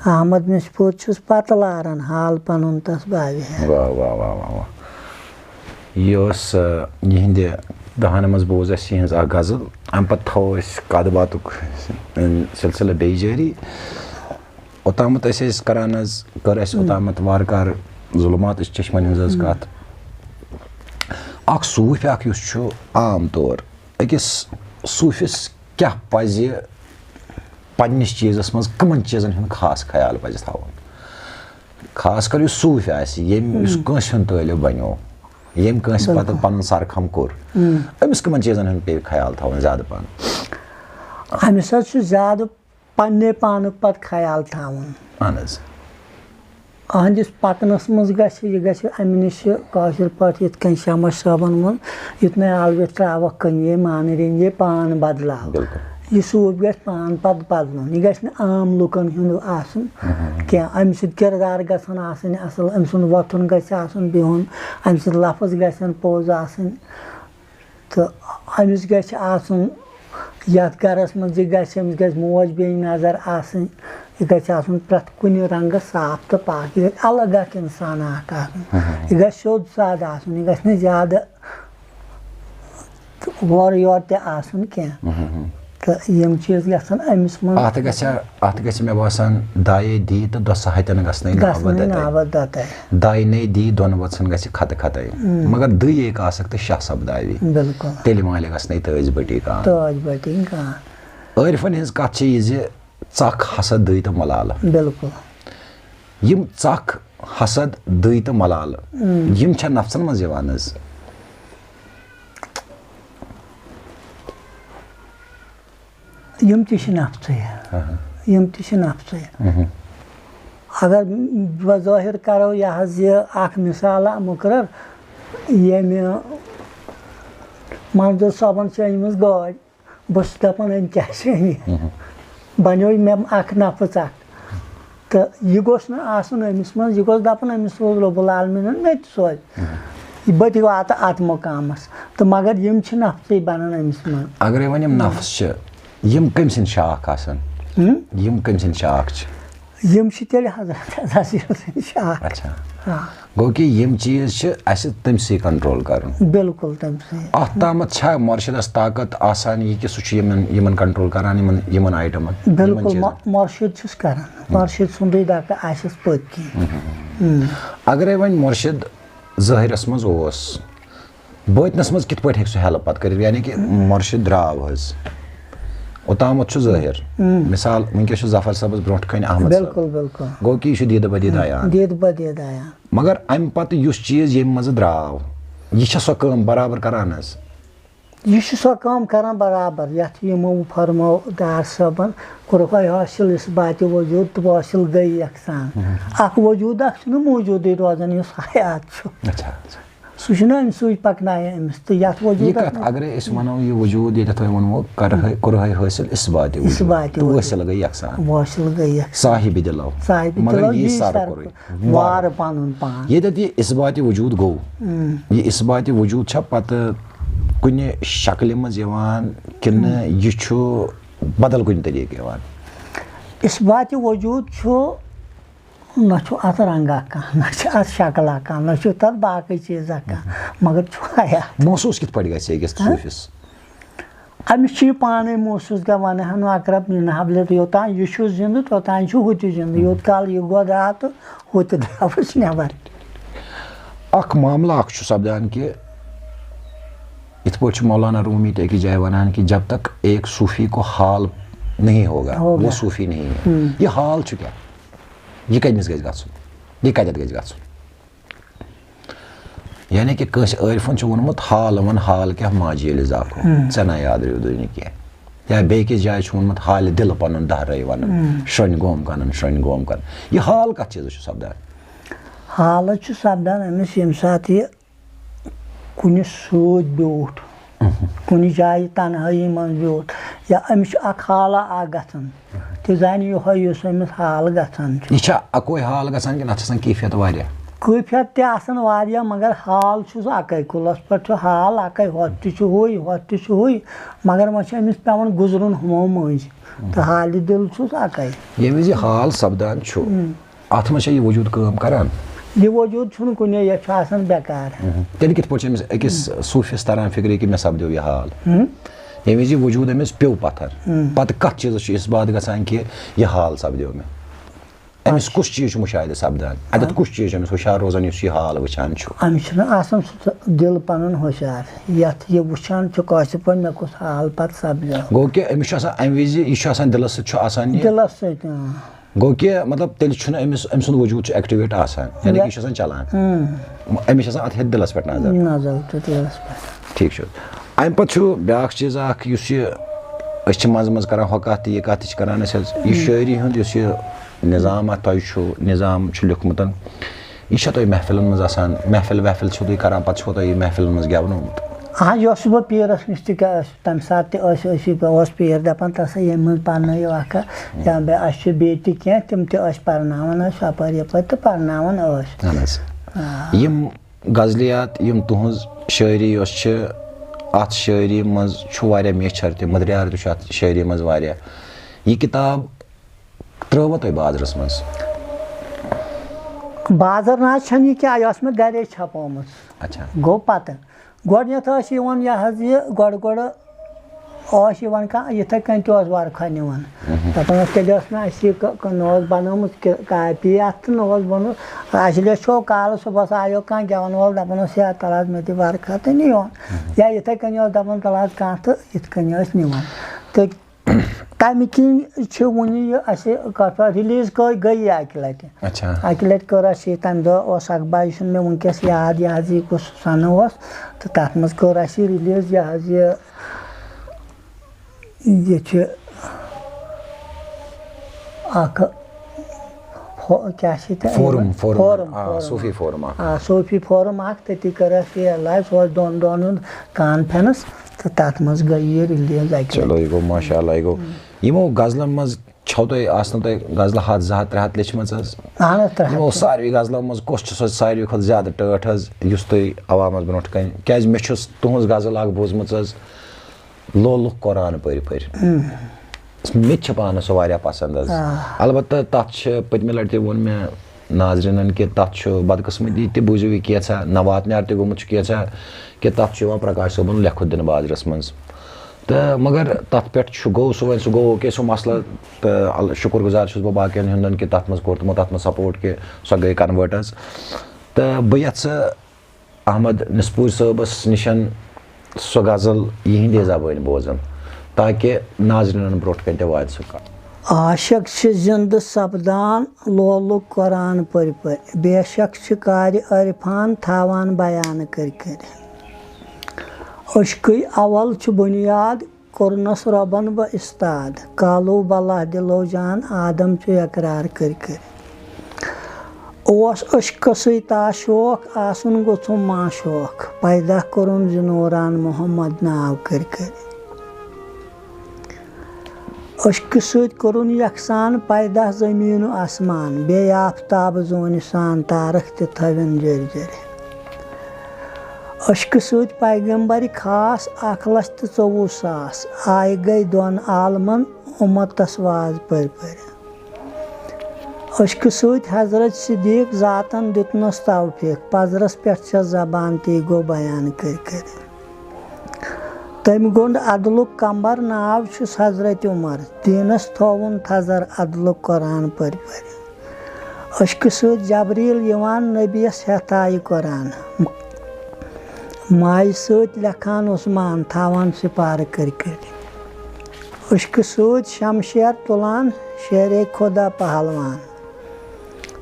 احمد مِسپوٗر چھُس پتہٕ لاران، حال پنُن تس باوِ ہے۔ واہ، واہ، واہ، واہ، واہ۔ یہِ ٲس، آ، یِہِنٛدِ دَہَن منٛز بوز اَسہِ یِہِنٛز اَکھ غزل۔ اَمہِ پَتہٕ تھاوو أسۍ کَتھ باتُک سِلسِلہٕ بیٚیہِ جٲری۔ اوٚتامَتھ ٲسۍ أسۍ کَران حظ، کٔر اَسہِ اوٚتامَتھ وارٕ کارٕ ظُلمات أسۍ چشمَن ہِنٛز حظ کَتھ۔ اَکھ صوٗفۍ اَکھ یُس چھُ، عام طور أکِس صوٗفِس کیٛاہ پَزِ پنٛنِس چیٖزَس منٛز، کٕمَن چیٖزَن ہُنٛد خاص خیال پَزِ تھاوُن؟ خاص کر یُس صوٗفۍ آسہِ، ییٚمۍ، یُس کٲنٛسہِ ہُنٛد طٲلب بنیو، ییٚمۍ کٲنٛسہِ پتہٕ بِلکُل۔ پنُن سر خم کوٚر، أمِس کٕمن چیٖزن ہُنٛد پیٚیہِ خیال تھاوُن زیادٕ پہن؟ أمِس حظ چھُ زیادٕ پننہِ پانُک پتہٕ خیال تھاوُن۔ اہن حظ۔ أہنٛدِس پکنس منٛز گژھِ، یہِ گژھِ امہِ نِش کٲشِر پٲٹھۍ یِتھ کٔنۍ شمس صٲبن ووٚن، یُتھ نہٕ الوِتھ ترٛاوَکھ کُنہِ، یے مانہٕ رٔنۍ، یے پان بدلاو۔ بِلکُل۔ یہِ صوٗفۍ گژھِ پان پتہٕ بدلُن، یہِ گژھِ نہٕ عام لُکن ہُنٛد آسُن کینٛہہ۔ أمۍ سُنٛد کِردار گژھن آسٕنۍ اَصٕل، أمۍ سُنٛد وۄتھُن گژھِ آسُن بِہُن، أمۍ سٕنٛدۍ لفظ گژھن پوٚز آسٕنۍ۔ تہٕ أمِس گژھِ آسُن یَتھ گَرَس منٛز یہِ گژھِ، أمِس گژھِ موج بیٚنہِ نظر آسٕنۍ، یہِ گژھِ آسُن پرٛٮ۪تھ کُنہِ رنٛگہٕ صاف تہٕ پاک، یہِ گژھِ الگ اکھ اِنسان اکھ آسُن، یہِ گژھِ سیوٚد سادٕ آسُن، یہِ گژھِ نہٕ زیادٕ تہٕ اورٕ یورٕ تہِ آسُن کینٛہہ۔ تہٕ یِم چیٖز گژھن أمِس منٛز۔ اَتھ گژھِ، اَتھ گژھِ مےٚ باسان دایے دی تہٕ دۄسہٕ ہَتٮ۪ن گژھنَے ناوٕ گژھنَے دَتَے۔ ناوٕ دَتَے۔ داینَے دی دۄن وَژھَن گژھِ کھَتہٕ کھَتَے۔ مگر دٕے ییٚکہِ آسَکھ تہٕ شاہ سَپداوِ۔ بِلکُل۔ تیٚلہِ مالہِ گژھنَے تٲج بٔٹی کان۔ تٲج بٔٹی کان۔ عٲرفَن ہٕنٛز کَتھ چھِ یہِ زِ ژَکھ، حسد، دٕے تہٕ ملالہٕ۔ بِلکُل۔ یِم ژَکھ، حسد، دٕے تہٕ ملالہٕ، یِم چھا نفسن منٛز یِوان حظ؟ یِم تہِ چھِ نفسٕے۔ یِم تہِ چھِ نفسٕے۔ اگر بظٲہِر کرو یہِ حظ یہِ اکھ مثالہ مُقرر، ییٚمہِ منظور صٲبن چھِ أنۍ مٕژ گٲڑۍ، بہٕ چھُس دَپان، أمۍ کیٛاہ چھِ أنۍ؟ بَنیوو مےٚ اَکھ نَفٕژ اَکھ۔ تہٕ یہِ گوٚژھ نہٕ آسُن أمِس منٛز، یہِ گوٚژھ دَپُن، أمِس سوز رۄب العالمیٖنَن مےٚ تہِ سوزِ۔ بہٕ تہِ واتہٕ اَتھ مُقامَس۔ تہٕ مگر یِم چھِ نَفژٕے بَنان أمِس منٛز۔ اگرے وۄنۍ یِم نفس چھِ، یِم کٔمۍ سٕنٛدۍ شاخ آسان؟ ہُم؟ یِم کٔمۍ سٕنٛدۍ شاخ چھِ؟ یِم چھِ تیٚلہِ حضرت عزازیٖل سٕنٛدۍ شاخ۔ اچھا۔ آ۔ گوٚو کہِ یِم چیٖز چھِ اَسہِ تٔمۍ سٕے control کَرُن۔ بِلکُل تٔمۍ سٕے۔ اَتھ تامَتھ چھا مُرشِدَس طاقت آسان یہِ کہِ سُہ چھُ یِمَن، یِمَن control کَران، یِمَن، یِمَن آیٹمَن، یِمَن بِلکُل، چیٖزَن؟ مُ-، مُرشِد چھُس کَران۔ مُرشِد سُنٛدُے دَکہٕ آسٮ۪س پٔتۍ کِنۍ۔ اگرے وۄنۍ مُرشِد ظٲہِرَس منٛز اوس، بٲطنَس منٛز کِتھ پٲٹھۍ ہیٚکہِ سُہ help پَتہٕ کٔرِتھ؟ یعنی کہِ مُرشِد درٛاو حظ، اوٚتامَتھ چھُ ظٲہِر۔ مِثال، وٕنکیٚس چھُ ظفر صٲبَس برونٛٹھ کَنہِ احمد صٲب۔ بِلکُل، بِلکُل۔ گوٚو کہِ یہِ چھُ دیٖدٕ بدیٖد عیان۔ دیٖدٕ بدیٖد عیان۔ مگر اَمہِ پَتہٕ یُس چیٖز ییٚمہِ منٛزٕ درٛاو، یہِ چھا سۄ کٲم برابر کران حظ؟ یہِ چھُ سۄ کٲم کران برابر، یَتھ یِمو فرمو دار صٲبن، کوٚرُکھ حٲصِل اِثباتِ وجوٗد تہٕ واصِل گٔے یَکسان۔ اکھ وجوٗد اکھ چھُنہٕ موٗجوٗدٕے روزان یُس حیات چھُ۔ اچھا، اچھا۔ سُہ چھُنہٕ أمۍ سۭتۍ پَکنایان أمِس تہٕ یَتھ یہِ وجوٗدَس کَتھ، منٛز اگرے أسۍ وَنو، یہِ وجوٗد ییٚتٮ۪تھ تۄہہِ ووٚنوُ، کَرہے، کوٚرہے حٲصِل اِثباتِ وجوٗد۔ اِثباتِ تہٕ وجوٗد۔ وٲصِل گٔے یَکسان۔ وٲصِل گٔے یَکسان۔ صاحبِ دِلو۔ صاحبِ مگر دِلو یی یی سَر سَر کوٚرُے۔ کوٚر۔ وارٕ پَنُن پان۔ ییٚتٮ۪تھ یہِ اِثباتِ وجوٗد گوٚو، یہِ اِثباتِ وجوٗد چھا پَتہٕ کُنہِ شکلہِ منٛز یِوان کِنہٕ یہِ چھُ بدل کُنہِ طریٖقہٕ یِوان؟ اِثباتِ وجوٗد چھُ نہ چھُ اَتھ رنٛگا کانٛہہ، نہ چھِ اَتھ شکلا کانٛہہ، نہ چھُ تَتھ باقٕے چیٖزا کانٛہہ، مگر چھُ حیات۔ محسوٗس کِتھ پٲٹھۍ گژھِ أکِس ہہ؟ صوٗفِس؟ أمِس چھُ یہِ پانَے محسوٗس گژھان، وَنہٕ ہن اقرب من حبلت، یوٚتام یہِ چھُ زِندٕ، توٚتام چھُ ہُہ تہِ زِندٕ، یوٚت کال یہِ گۄڈٕ آو تہٕ ہُہ تہِ درٛاوُس نٮ۪بر۔ اکھ معاملہٕ اکھ چھُ سپدان کہِ یِتھ پٲٹھۍ چھُ مولانا رومی تہِ أکِس جایہِ وَنان کہِ جب تک ایک صوفی کو حال نہیں ہوگا، ہوگا۔ وہ صوفی نہیں ہے۔ ہم۔ یہِ حال چھُ کیٛاہ؟ یہِ کٔمِس گژھِ گژھُن؟ یہِ کَتٮ۪تھ گژھِ گژھُن؟ یعنی کہِ کٲنٛسہِ عٲرفَن چھُ ووٚنمُت، "حال وَن، حال کیٛاہ ماجہِ ییٚلہِ زاکھو، ہم۔ ژےٚ نہ یاد روٗدُے نہٕ کینٛہہ۔" یا بیٚیہِ کِس جایہِ چھُ ووٚنمُت، "حالہِ دِلہٕ پَنُن دَہرَے وَنُن، ہم۔ شرٛۄنۍ گوم کَنَن، شرٛۄنۍ گوم کَنَن۔" یہِ حال کَتھ چیٖزَس چھُ سَپدان؟ حالَس چھُ سَپدان أمِس ییٚمہِ ساتہٕ یہِ کُنہِ سۭتۍ بیوٗٹھ، کُنہِ جایہِ تنہٲیی منٛز بیوٗٹھ، یا أمِس چھُ اکھ حالہ اکھ گژھان، تہِ زانہِ یِہوے یُس أمِس حال گژھان چھُ۔ یہِ چھا اکوے حال گژھان کِنہٕ اَتھ چھِ آسان کیفیت واریاہ؟ کیفیت تہِ آسان واریاہ، مگر حال چھُس اکے، کُلس پٮ۪ٹھ چھُ حال اکے، ہۄتھ تہِ چھُ ہُے، ہۄتھ تہِ چھُ ہُے، مگر وۄنۍ چھُ أمِس پٮ۪وان گُزرُن ہُمو مٔنٛزۍ، تہٕ حالہِ دِل چھُس اکے۔ ییٚمہِ وِزِ حال سپدان چھُ، اَتھ منٛز چھا یہِ وجوٗد کٲم کران؟ یہِ وجوٗد چھُنہٕ کُنے، یہِ چھُ آسان بیکار۔ تیٚلہِ کِتھ پٲٹھۍ چھُ أمِس أکِس صوٗفِس تران فِکرِ کہِ مےٚ سپدیو یہِ حال؟ ہم۔ ییٚمہِ وِزِ یہِ وجوٗد أمِس پیوٚو پتھر، ہم۔ پتہٕ کتھ چیٖزس چھُ اِثبات گژھان کہِ یہِ حال سپدیو مےٚ؟ أمِس کُس چیٖز چھُ مُشاہدٕ سپدان؟ اَتٮ۪تھ کُس چیٖز چھُ أمِس ہُشار روزان یُس یہِ حال وٕچھان چھُ؟ أمِس چھُنہٕ آسان سُہ دِل پنُن ہُشار، یتھ یہِ وٕچھان چھُ کٲشِر پٲٹھۍ مےٚ کُس حال پتہٕ سپدیو۔ گوٚو کہِ أمِس چھُ آسان امہِ وِزِ، یہِ چھُ آسان دِلس سۭتۍ چھُ آسان یہِ۔ دِلس سۭتۍ، اۭں۔ گوٚو کہِ مطلب تیٚلہِ چھُنہٕ أمِس، أمۍ سُنٛد وجوٗد چھُ activate آسان، یعنی کہِ یہِ چھُ آسان چلان۔ اۭں۔ أمِس چھِ آسان اَتھ ہیٚتھ دِلَس پٮ۪ٹھ نظر۔ نظر تہٕ دِلَس پٮ۪ٹھ۔ ٹھیٖک چھُ۔ اَمہِ پَتہٕ چھُ بیٛاکھ چیٖز اَکھ، یُس یہِ أسۍ چھِ منٛزٕ منٛزٕ کَران، ہۄ کَتھ تہِ، یہِ کَتھ تہِ چھِ کَران أسۍ حظ۔ یہِ شٲعری ہُنٛد یُس یہِ نظام اَتھ تۄہہِ چھُو، نظام چھُ لیوٚکھمُت، یہِ چھا تۄہہِ محفلَن منٛز آسان؟ محفل وحفل چھُو تُہۍ کَران؟ پَتہٕ چھُوا تۄہہِ یہِ محفلَن منٛز گٮ۪ونومُت؟ اَہَن، یہِ اوسُس بہٕ پیٖرَس نِش تہِ کیٛاہ ٲسۍ تَمہِ ساتہٕ تہِ ٲسۍ أسی، اوس پیٖر دَپان، "تَسا ییٚمہِ منٛز پَرنٲیِو اَکھا"، یا بیٚیہِ اَسہِ چھِ بیٚیہِ تہِ کینٛہہ، تِم تہِ ٲسۍ پَرناوان ٲسۍ ہُپٲرۍ یَپٲرۍ تہٕ پَرناوان ٲسۍ۔ اَہَن حظ۔ آ۔ یِم غزلیات، یِم تُہٕنٛز شٲعری یۄس چھِ، اَتھ شٲعری منٛز چھُ واریاہ میچھر تہِ، مٔدریار تہِ چھُ اَتھ شٲعری منٛز واریاہ۔ یہِ کِتاب ترٛٲوا تۄہہِ بازرَس منٛز؟ بازر نہ حظ چھَنہٕ یہِ کینٛہہ، یہِ ٲس مےٚ گَرے چھپٲومٕژ۔ اچھا۔ گوٚو پَتہٕ۔ گۄڈٕنٮ۪تھ ٲس یِوان یہِ حظ یہِ گۄڈٕ گۄڈٕ ٲس یِوان کانٛہہ یِتھَے کٔنۍ تہِ اوس ورقہ نِوان۔ مہم۔ دَپان اوس، تیٚلہِ ٲس نہٕ اَسہِ یہِ ک-، ک-، نہ اوس بَنٲومٕژ کہِ کاپی اَتھ تہٕ نہ اوس بوٚنمُت۔ اَسہِ لیچھو کالہٕ صُبحَس آیو کانٛہہ گٮ۪وَن وول، دَپان اوس، "ہے، تَلہٕ حظ مےٚ دِ ورقہ تہٕ نِوان۔" مہم۔ یا یِتھَے کٔنۍ اوس دَپان، "تَلہٕ حظ کانٛہہ"، تہٕ یِتھ کٔنۍ ٲسۍ نِوان۔ تہٕ تَمہِ کِنۍ چھِ وُنہِ یہِ اَسہِ کَتھ باتھ release کٔر، گٔے یہِ اَکہِ لَٹہِ۔ اچھا۔ اَکہِ لَٹہِ کٔر اَسہِ یہِ، تَمہِ دۄہ اوس اَخبار، یہِ چھُنہٕ مےٚ وٕنکیٚس یاد، یہِ حظ یہِ کُس سَنہٕ اوس، تہٕ تَتھ منٛز کٔر اَسہِ یہِ release، یہِ حظ یہِ، یہِ چھِ اَکھ فو-، کیٛاہ چھِ تَتھ؟ Forum، forum۔ Forum، آ، forum۔ صوٗفی forum اَکھ۔ آ، صوٗفی forum اَکھ، تٔتی کٔر اَسہِ یہِ live، سُہ اوس دۄن دۄہَن ہُنٛد conference، تہٕ تَتھ منٛز گٔے یہِ release اَکہِ چلو، لَٹہِ۔ یہِ گوٚو، ماشاء اللہ، یہِ گوٚو۔ یِمو غزلن منٛز چھو تۄہہِ، آسنو تۄہہِ غزلہٕ ہتھ، زٕ ہتھ، ترٛےٚ ہتھ لیچھمٕژ حظ؟ اہن حظ، ترٛےٚ ہتھ یِمو چھِ۔ ساروی غزلو منٛز کۄس چھِ سۄ ساروی کھۄتہٕ زیادٕ ٹٲٹھ حظ، یُس تُہۍ عوامس برونٛٹھ کنہِ، کیازِ مےٚ چھُس تُہنٛز غزل اکھ بوٗزمٕژ حظ، لولُک قرآن پٔرۍ پٔرۍ۔ اۭں۔ مےٚ تہِ چھِ پانس سۄ واریاہ پسنٛد حظ۔ آ۔ البتہ تتھ چھِ پٔتمہِ لٹہِ تہِ ووٚن مےٚ ناظریٖنن کہِ تتھ چھُ بدقٕسمتی تہِ، بوٗزِو یہِ کینٛژھا نوات نار تہِ گوٚمُت چھُ کینٛژھا، کہِ تتھ چھُ یِوان پرکاش صٲبُن لیکھُت دِنہٕ بازرس منٛز۔ تہٕ مگر تَتھ پٮ۪ٹھ چھُ، گوٚو سُہ وۄنۍ، سُہ گوٚو کہِ سُہ مسلہٕ، تہٕ ال-، شُکُر گُزار چھُس بہٕ باقیَن ہُنٛدَن کہِ تَتھ منٛز کوٚر تِمو تَتھ منٛز support کہِ سۄ گٔے convert حظ۔ تہٕ بہٕ یَژھٕ احمد نِسپوٗرۍ صٲبَس نِشَن سۄ غزل یِہِنٛدے زبٲنۍ بوزُن، تاکہِ ناظریٖنَن برونٛٹھ کَنہِ تہِ واتہِ سُہ کَتھ۔ عاشق چھِ زِندٕ سپدان لولُک قرآن پٔرۍ پٔرۍ، بے شک چھِ قارِ عرفان تھاوان بیان کٔرۍ کٔرۍ۔ عشقٕے اول چھُ بُنیاد، کوٚرنَس رۄبَن بہٕ استاد۔ کالو بلہ دِلو جان آدم چھُ اقرار کٔرۍ کٔرۍ۔ اوس عشقہٕ سۭتۍ تا شوق، آسُن گوٚژھُم ما شوق۔ پیدا کوٚرُن زِ نوران محمد ناو کٔرۍ کٔرۍ۔ عشقہٕ سۭتۍ کوٚرُن یکسان پیدا زمین و آسمان، بیٚیہِ آفتاب زونہِ سان تارک تہِ تھٲوِن جٔرۍ جٔرۍ۔ عشقہٕ سۭتۍ پیغمبرِ خاص اکھ لچھ تہٕ ژوٚوُہ ساس، آیہِ گٔے دۄن عالمن اُمتس واز پٔرۍ پٔرۍ۔ عشقہٕ سۭتۍ حضرت صدیق ذاتن دیُتنس توفیق، پزرس پٮ۪ٹھ چھس زبان تی گوٚو بیان کٔرۍ کٔرۍ۔ تٔمۍ گوٚنٛڈ عدلُک قمبر، ناو چھُس حضرت عمر، دیٖنس تھووُن تھزر عدلُک قرآن پٔرۍ پٔرۍ۔ عشقہٕ سۭتۍ جبریٖل یِوان، نبیَس ہٮ۪تھ آیہِ قرآن۔ مایہِ سۭتۍ لیکھان عثمان، تھاوان سپارٕ کٔرۍ کٔرۍ۔ عشقہٕ سۭتۍ شمشیر تُلان، شیرے خدا پہلوان۔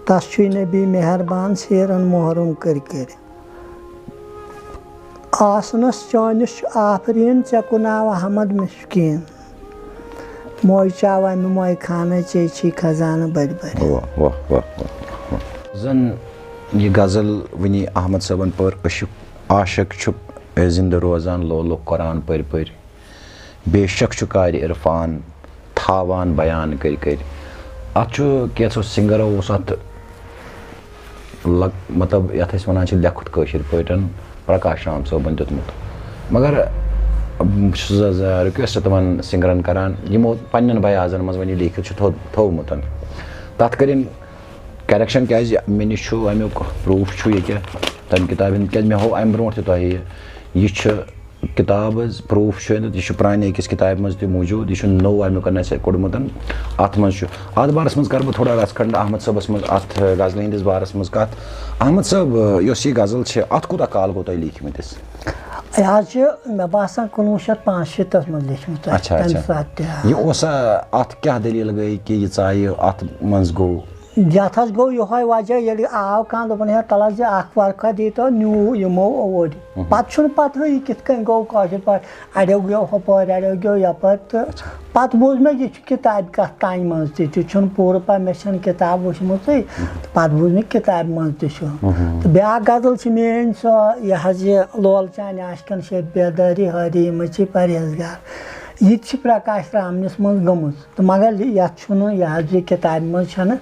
تس چھُے نبی مہربان، سیرن محرم کٔرۍ کٔرۍ۔ آسنس چٲنِس چھُ آفریٖن، ژےٚ کُناو احمد مشکیٖن۔ موے چاو امہِ موے خانہ، چے چھی خزانہٕ بٔرۍ بٔرۍ۔ واہ، واہ، واہ، واہ، واہ۔ زن یہِ غزل وٕنی احمد صٲبن پٔر، عشق، عاشق چھُ زندٕ روزان لولُک قرآن پٔرۍ پٔرۍ۔ بے شک چھُ قارِ عرفان تھاوان بیان کٔرۍ کٔرۍ۔ اتھ چھُ کینٛژھو سنگرو اوس اتھ لگ-، مطلب، یَتھ أسۍ وَنان چھِ لیٚکھُت کٲشِر پٲٹھۍ، پرکاش رام صٲبَن دیُتمُت۔ مگر بہٕ چھُس حظ request تِمَن سِنٛگرَن کَران، یِمو پنٛنٮ۪ن بیازَن منٛز وۄنۍ یہِ لیٖکھِتھ چھُ تھوٚو-، تھوٚومُت، تَتھ کٔرِنۍ correction، کیٛازِ مےٚ نِش چھُ اَمیُک proof چھُ ییٚکیٛاہ تَمہِ کِتابہِ ہُنٛد، کیٛازِ مےٚ ہوو اَمہِ برونٛٹھ تہِ تۄہہِ یہِ۔ یہِ چھُ کِتاب حظ، proof چھُ أنِتھ، یہِ چھُ پرٛانہِ أکِس کِتابہِ منٛز تہِ موٗجوٗد، یہِ چھُ نوٚو اَمیُک اَسہِ کوٚڑمُت۔ اَتھ منٛز چھُ، اَتھ بارَس منٛز کَرٕ بہٕ تھوڑا رَژھ کھنٛڈ احمد صٲبَس منٛز، اَتھ غزلہِ ہِنٛدِس بارَس منٛز کَتھ۔ احمد صٲب، یۄس یہِ غزل چھِ، اَتھ کوٗتاہ کال گوٚو تۄہہِ لیٖکھمٕتِس؟ یہِ حظ چھِ، مےٚ باسان، کُنوُہ شیٚتھ پانٛژھ شیٖتَس منٛز لیٖکھمٕژ اَسہِ، اچھا، تَمہِ اچھا۔ ساتہٕ تہِ، آ۔ یہِ اوسا، اَتھ کیٛاہ دٔلیٖل گٔے کہِ یہِ ژایہِ اَتھ منٛز گوٚو؟ یَتھ حظ گوٚو یِہوٚے وجہ، ییٚلہِ آو کانٛہہ، دوٚپُن، "ہے، تَلہٕ حظ یہِ اَکھ ورقہ دیٖتو، نیوٗ یِمو اوٗرۍ۔" مہم۔ پَتہٕ چھُنہٕ پَتہٕ ہٕے یہِ کِتھ کٔنۍ گوٚو کٲشِر پٲٹھۍ، اَڑیو گیو ہُپٲرۍ، اَڑیو گیو یَپٲرۍ۔ تہٕ اچھا۔ پَتہٕ بوٗز مےٚ، یہِ چھُ کِتابہِ کَتھ تانۍ منٛز تہِ، تہِ چھُنہٕ پوٗرٕ پَتہٕ، مےٚ چھَنہٕ کِتاب وٕچھمٕژٕے۔ مہم۔ تہٕ پَتہٕ بوٗز مےٚ کِتابہِ منٛز تہِ چھُ۔ مہم۔ تہٕ بیٛاکھ غزل چھِ میٛٲنۍ سۄ، یہِ حظ یہِ لول چانہِ عاشقَن شیٚبہِ بیدٲری، حٲری مٔچی پرہیزگار۔ یہِ تہِ چھِ پرکاش رامنِس منٛز گٔمٕژ۔ تہٕ مگر یَتھ چھُنہٕ، یہِ حظ یہِ کِتابہِ منٛز چھَنہٕ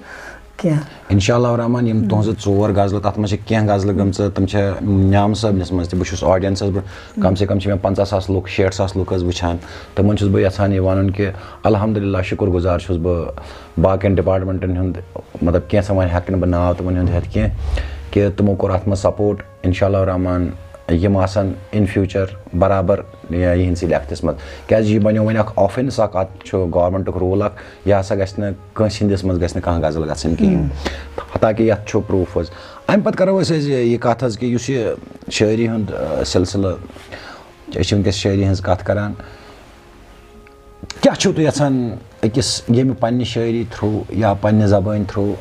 کینٛہہ۔ انشاء اللہ الرحمن، یِم تُہنٛزٕ ژور غزلہٕ، تَتھ منٛز چھِ کینٛہہ غزلہٕ گٔمژٕ، تِم چھِ نیام صٲبنِس منٛز تہِ۔ بہٕ چھُس audienceس، بہٕ کم سے کم چھِ مےٚ پنٛژاہ ساس لُکھ، شیٹھ ساس لُکھ حظ وٕچھان۔ تِمن چھُس بہٕ یژھان یہِ وَنُن کہِ الحمدللہ، شُکُر گُزار چھُس بہٕ باقین departmentن ہُنٛد، مطلب، کینٛژھن وۄنۍ ہٮ۪کہٕ نہٕ بہٕ ناو تِمن ہُنٛد ہٮ۪تھ کینٛہہ، کہِ تِمو کوٚر اَتھ منٛز support۔ انشاء اللہ الرحمن، یِم آسن in future برابر یِہنٛدسٕے لیٚکھتِس منٛز، کیازِ یہِ بنیو وۄنۍ اکھ offence اکھ، اتھ چھُ governmentُک rule اکھ، یہِ ہسا گژھِ نہٕ کٲنٛسہِ ہٕنٛدِس منٛز گژھِ نہٕ کانٛہہ غزل گژھٕنۍ کِہیٖنۍ۔ حتیٰ کہِ یتھ چھُ proof حظ۔ امہِ پتہٕ کرو أسۍ حظ یہِ، یہِ کتھ حظ کہِ یُس یہِ شٲعری ہُنٛد، آ، سلسلہٕ، أسۍ چھِ وٕنکیٚس شٲعری ہٕنٛز کتھ کران، کیٛاہ چھِو تُہۍ یژھان أکِس ییٚمہِ پننہِ شٲعری through یا پننہِ زبٲنۍ through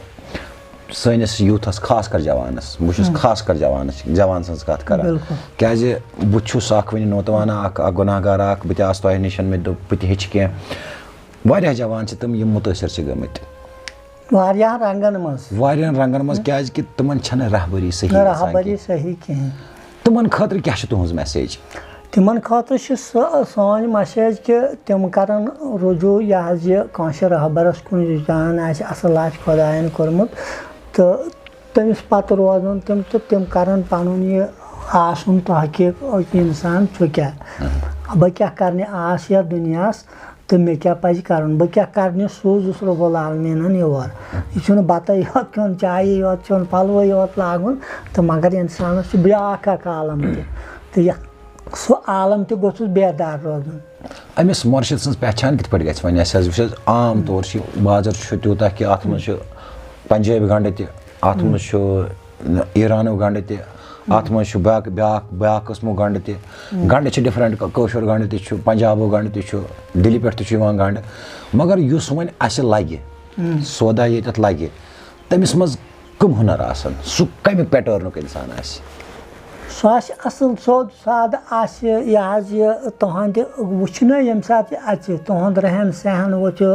سٲنِس youthس، خاص کر جوانس، بہٕ چھُس خاص کر جوانس، جوان سٕنٛز کتھ کران، بِلکُل۔ کیازِ بہٕ چھُس اکھ وٕنہِ نوتوانا، اکھ، اکھ گۄناہ گار اکھ، بہٕ تہِ آس تۄہہِ نِش، مےٚ دوٚپ بہٕ تہِ ہیٚچھِ کینٛہہ۔ واریاہ جوان چھِ تِم، یِم مُتٲثر چھِ گٔمٕتۍ۔ واریاہن رنگن منٛز۔ واریاہن رنگن منٛز، کیازِ کہِ تِمن چھنہٕ رہبری صحیح آسان رہبری کینٛہہ۔ صحیح کِہیٖنۍ۔ تِمن خٲطرٕ کیٛاہ چھِ تُہنٛز message؟ تِمن خٲطرٕ چھِ سۄ سٲنۍ message کہِ تِم کرن رجوع، یہِ حظ یہِ کٲنٛسہِ رہبرس کُن یُس جان آسہِ، اصل آسہِ خۄداین کوٚرمُت، تہٕ تٔمِس پتہٕ روزن تِم تہٕ تِم کرن پنُن یہِ آسُن تحقیق، أکۍ انسان چھُ کیٛاہ، بہٕ کیٛاہ کرنہِ آس یتھ دُنیاہس تہٕ مےٚ کیٛاہ پزِ کرُن، بہٕ کیٛاہ کرنہِ سوٗزُس رب العالمیٖنن یور۔ یہِ چھُنہٕ بتہٕ یوت کھیوٚن، چایہِ یوت چیوٚن، پلوٕے یوت لاگُن تہٕ مگر انسانس چھُ بیٛاکھ اکھ عالم تہِ، تہٕ یتھ سُہ عالم تہِ گوٚژھُس بیدار روزُن۔ أمِس مُرشِد سٕنٛز پہچان کِتھ پٲٹھۍ گژھِ وۄنۍ اَسہِ؟ حظ وٕچھ حظ، عام طور چھِ بازر چھُ تیوٗتاہ کہِ اَتھ منٛز چھُ پنجٲبۍ گنٛڈٕ تہِ، اَتھ منٛز چھُ ایرانُک گنٛڈٕ تہِ، اَتھ منٛز چھُ بیٛاکھ، بیٛاکھ، بیٛاکھ قٕسمُک گنٛڈٕ تہِ۔ گنٛڈٕ چھِ different، کٲ-، کٲشُر گنٛڈٕ تہِ چھُ، پنجابُک گنٛڈٕ تہِ چھُ، دِلہِ پٮ۪ٹھ تہِ چھُ یِوان گنٛڈٕ۔ مگر یُس وۄنۍ اَسہِ لَگہِ، سودا ییٚتٮ۪تھ لَگہِ، تٔمِس منٛز کٕم ہُنر آسن؟ سُہ کَمہِ patternُک اِنسان آسہِ؟ سُہ آسہِ اَصٕل سیوٚد سادٕ آسہِ، یہِ حظ یہِ تُہنٛدِ وٕچھنہٕ ییٚمہِ ساتہٕ یہِ اَژِ، تُہُنٛد رہن سہن وٕچھِ،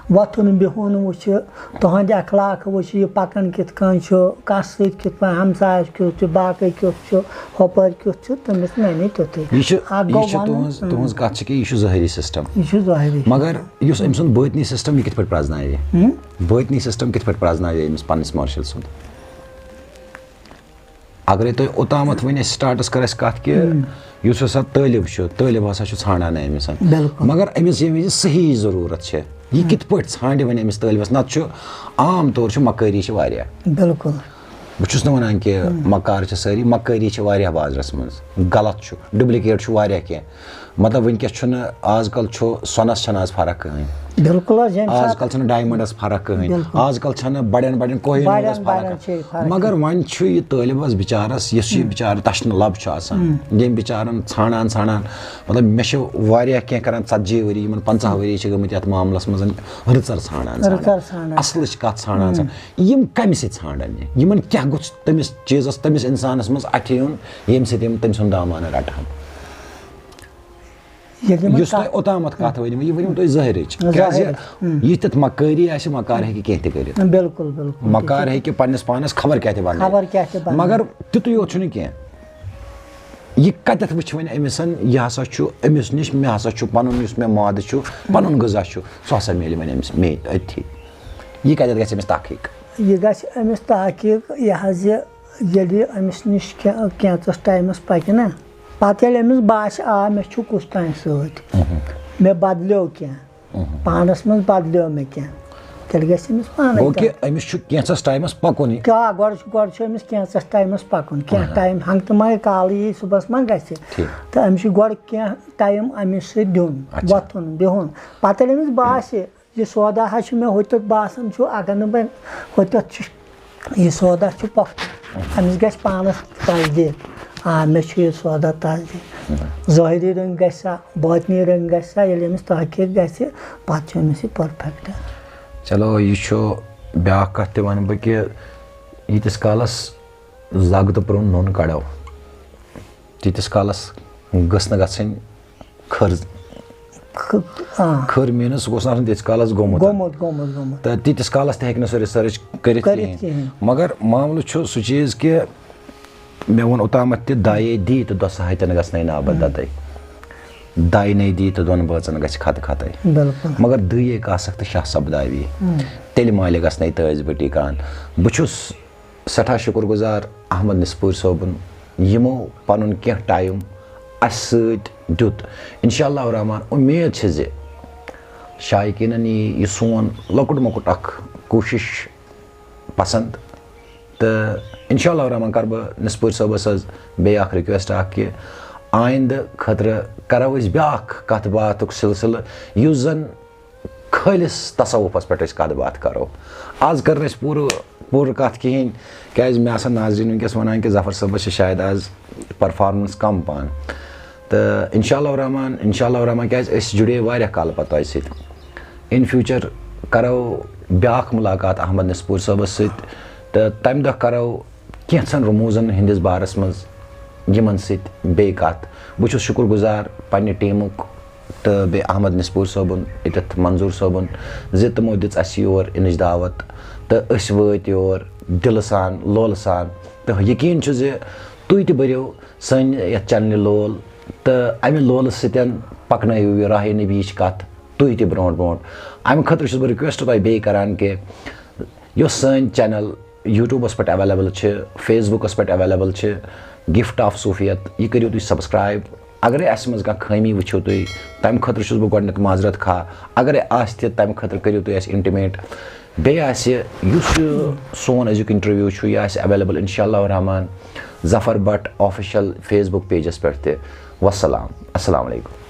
وۄتھُن بِہُن وٕچھِ، تُہنٛدِ اخلاق وٕچھِ، یہِ پَکان کِتھ کٔنۍ چھُ، کَس سۭتۍ کِتھ پٲٹھۍ، ہمسایَس کیُتھ چھُ، باقٕے کیُتھ چھُ، ہُپٲرۍ کیُتھ چھُ، تٔمِس نَنہِ تیُتھُے۔ یہِ چھُ، اَکھ گوٚو یہِ چھُ وَنُن، تُہٕنٛز، اۭں۔ تُہٕنٛز کَتھ چھِ کہِ یہِ چھُ ظٲہری system۔ یہِ چھُ ظٲہری مگر system۔ یُس أمۍ سُنٛد بٲطنی system، یہِ کِتھ پٲٹھۍ پرٛزناوِ؟ اۭں۔ بٲطنی system کِتھ پٲٹھۍ پرٛزناوِ أمِس پنٛنِس مُرشِد سُنٛد؟ اگرے تۄہہِ اوٚتامَتھ وۄنۍ أسۍ startس کٔر اَسہِ کَتھ کہِ یُس ہسا طٲلب چھُ، طٲلب ہسا چھُ ژھانٛڈان أمِس۔ بِلکُل۔ مگر أمِس ییٚمہِ وِزِ صحیح ضروٗرت چھِ، یہِ کِتھ پٲٹھۍ ژھانٛڈِ وۄنۍ أمِس طٲلبَس؟ نَتہٕ چھُ عام طور چھُ مکٲری چھِ واریاہ۔ بِلکُل۔ بہٕ چھُس نہٕ وَنان کہِ مکار چھِ سٲری، مکٲری چھِ واریاہ بازرَس منٛز۔ غلط چھُ، duplicate چھُ واریاہ کینٛہہ۔ مطلب وٕنکیٚس چھُنہٕ، آز کل چھُ سۄنس چھنہٕ آز فرق کٕہٕنۍ۔ بِلکُل حظ، ییٚمہِ آز ساتہٕ کل چھنہٕ diamondس فرق کٕہٕنۍ۔ بِلکُل۔ آز کل چھنہٕ بڑٮ۪ن بڑٮ۪ن کوہی بڑٮ۪ن نوٗرس فرق بڑٮ۪ن کٕہٕنۍ۔ چھے فرق۔ مگر وۄنۍ چھُ یہِ طٲلبس بِچارس، یُس یہِ بِچارٕ تشنہٕ لب چھُ آسان، ییٚمۍ بِچارن ژھانڈان ژھانڈان، مطلب مےٚ چھِ واریاہ کینٛہہ کران، ژتجی ؤری، یِمن پنٛژاہ ؤری چھِ گٔمٕتۍ یتھ معاملس منٛز رٕژر ژھانڈان ژھانڈان۔ رٕژر ژھانڈان۔ اصلٕچ کتھ ژھانڈان ژھانڈان۔ یِم کمہِ سۭتۍ ژھانڈن یہِ؟ یِمن کیٛاہ گوٚژھ تٔمِس چیٖزس، تٔمِس انسانس منٛز اتھِ یُن، ییٚمہِ سۭتۍ یِم تٔمۍ سُنٛد دامانہٕ رٹہٕ ہن؟ ییٚلہِ یِمن یُس تۄہہِ کانٛہہ اوٚتامَتھ کَتھ ؤنِو، یہِ ؤنِو تُہۍ ظٲہِرٕچ۔ ظٲہِرٕچ۔ کیٛازِ ہُم۔ یہِ تیُتھ مکٲری آسہِ، مکار ہیٚکہِ کینٛہہ تہِ کٔرِتھ۔ بِلکُل، بِلکُل۔ مکار ہیٚکہِ پنٛنِس پانَس خبر کیٛاہ تہِ بَنٲوِتھ۔ خبر کیٛاہ تہِ بَنٲوِتھ۔ مگر تیُتُے یوت چھُنہٕ کینٛہہ۔ یہِ کَتٮ۪تھ وٕچھِ وۄنۍ أمِس، یہِ ہسا چھُ أمِس نِش، مےٚ ہسا چھُ پَنُن یُس مےٚ مادٕ چھُ، پَنُن غذا چھُ، سُہ ہسا میلہِ وۄنۍ أمِس مے أتھی۔ یہِ کَتٮ۪تھ گژھِ أمِس تحقیٖق؟ یہِ گژھِ أمِس تحقیٖق، یہِ حظ یہِ ییٚلہِ یہِ أمِس نِش کینٛہہ، کینٛژَس ٹایمَس پَکہِ نا، پَتہٕ ییٚلہِ أمِس باسہِ، آ، مےٚ چھُ کُس تام سۭتۍ، مےٚ بدلیو کینٛہہ، پانَس منٛز بدلیو مےٚ کینٛہہ، تیٚلہِ گژھِ أمِس پانَے گوٚو کہِ تَتھ۔ أمِس چھُ کینٛژَس ٹایمَس پَکُن یہِ۔ کیٛاہ، گۄڈٕ چھُ، گۄڈٕ چھُ أمِس کینٛژَس ٹایمَس پَکُن، کینٛہہ ٹایم، ہنٛگہٕ تہٕ منٛگہٕ کالہٕ یی صُبحَس ما گژھِ؟ ٹھیٖک۔ تہٕ أمِس چھُ گۄڈٕ کینٛہہ ٹایم أمِس سۭتۍ دیُن، اچھا۔ وۄتھُن، بِہُن۔ پَتہٕ ییٚلہِ أمِس باسہِ، یہِ سودا حظ چھُ مےٚ ہوٚتٮ۪تھ باسان چھُ، اگر نہٕ بہٕ ہوٚتٮ۪تھ چھُ، یہِ سودا چھُ پۄپھٕ۔ أمِس گژھِ پانَس تصدیٖق، آ، مےٚ چھُ یہِ سودا تصدیٖق۔ ظٲہری رٔنٛگۍ گژھِ سا، باطنی رٔنٛگۍ گژھِ سا، ییٚلہِ أمِس تحقیٖق گژھِ، پَتہٕ چھُ أمِس یہِ perfect۔ چلو، یہِ چھُ بیٛاکھ کَتھ تہِ وَنہٕ بہٕ کہِ ییٖتِس کالَس زَگ تہٕ پرٛون نوٚن کَڑو، تیٖتِس کالَس گٔژھ نہٕ گژھٕنۍ کھٔر۔ کھ-، آ۔ کھٔر means سُہ گوٚژھ نہٕ آسُن تیٖتِس کالَس گوٚمُت۔ گوٚمُت، گوٚمُت، گوٚمُت۔ تہٕ تیٖتِس کالَس تہِ ہیٚکہِ نہٕ سُہ research کٔرِتھ کٔرِتھ کِہیٖنۍ۔ کِہیٖنۍ۔ مگر معاملہٕ چھُ سُہ چیٖز کہِ مےٚ ووٚن اوٚتامَتھ تہِ، دایے دی تہٕ دۄسہٕ ہَتٮ۪ن گژھنَے نابَد دَتَے۔ داینَے دی تہٕ دۄن بٲژَن گژھِ خطہٕ خطَے۔ بِلکُل۔ مگر دٕے یے کاسَکھ تہٕ شاہ سَپداوی۔ تیٚلہِ مالہِ گژھنَے تٲج بٔٹی کان۔ بہٕ چھُس سٮ۪ٹھاہ شُکُر گُزار احمد نِسپوٗرۍ صٲبُن، یِمو پَنُن کینٛہہ ٹایم اَسہِ سۭتۍ دیُت۔ اِنشاء اللہ الرحمٰن، اُمید چھِ زِ شائقیٖنَن یی یہِ سون لۄکُٹ مۄکُٹ اَکھ کوٗشِش پَسنٛد۔ تہٕ اِنشاء اللہ الرحمٰن کَرٕ بہٕ نِسپوٗرۍ صٲبَس حظ بیٚیہِ اَکھ رِکویسٹ اَکھ کہِ آیِندٕ خٲطرٕ کَرو أسۍ بیٛاکھ کَتھ باتھُک سِلسِلہٕ، یُس زَن خٲلِص تصوفَس پٮ۪ٹھ أسۍ کَتھ باتھ کَرو۔ آز کٔر نہٕ اَسہِ پوٗرٕ پوٗرٕ کَتھ کِہیٖنۍ، کیٛازِ مےٚ آسَن ناظریٖن وٕنکیٚس وَنان کہِ ظفر صٲبَس چھِ شاید آز پٔرفارمنس کَم پَہَن۔ تہٕ اِنشاء اللہ الرحمٰن، اِنشاء اللہ الرحمٰن، کیٛازِ أسۍ جُڑے واریاہ کالہٕ پَتہٕ تۄہہِ سۭتۍ۔ In future کَرو بیٛاکھ مُلاقات احمد نِسپوٗرۍ صٲبَس سۭتۍ، تہٕ تَمہِ دۄہ کَرو کینٛژھن رموٗزَن ہٕنٛدِس بارَس منٛز یِمَن سۭتۍ بیٚیہِ کَتھ۔ بہٕ چھُس شُکُر گُزار پنٛنہِ ٹیٖمُک تہٕ بیٚیہِ احمد نِسپوٗرۍ صٲبُن، ییٚتٮ۪تھ منظوٗر صٲبُن، زِ تِمو دِژ اَسہِ یور یِنٕچ دعوت تہٕ أسۍ وٲتۍ یور دِلہٕ سان، لولہٕ سان۔ تہٕ یقیٖن چھُ زِ تُہۍ تہِ بٔرِو سٲنۍ یَتھ چَنلہِ لول تہٕ اَمہِ لولہٕ سۭتۍ پَکنٲیِو یہِ راہِ نبیِچ کَتھ تُہۍ تہِ برونٛٹھ برونٛٹھ۔ اَمہِ خٲطرٕ چھُس بہٕ رِکویسٹ تۄہہِ بیٚیہِ کَران کہِ یۄس سٲنۍ چینل یوٗٹیوٗبَس پٮ۪ٹھ اویلیبل چھِ، فیس بُکَس پٮ۪ٹھ اویلیبل چھِ، گفٹ آف صوفیت، یہِ کٔرِو تُہۍ سبسکرایب۔ اگرے اَسہِ منٛز کانٛہہ خٲمی وٕچھِو تُہۍ، تَمہِ خٲطرٕ چھُس بہٕ گۄڈٕنٮ۪تھ معذرت خواہ۔ اگرے آسہِ تہِ، تَمہِ خٲطرٕ کٔرِو تُہۍ اَسہِ انٹیمیٹ۔ بیٚیہِ آسہِ یُس یہِ سون أزیُک انٹرویو چھُ، یہِ آسہِ اویلیبل انشاء اللہ الرحمٰن ظفر بٹ آفیشل فیس بُک پیجَس پٮ۪ٹھ تہِ۔ وسلام، السلام علیکم۔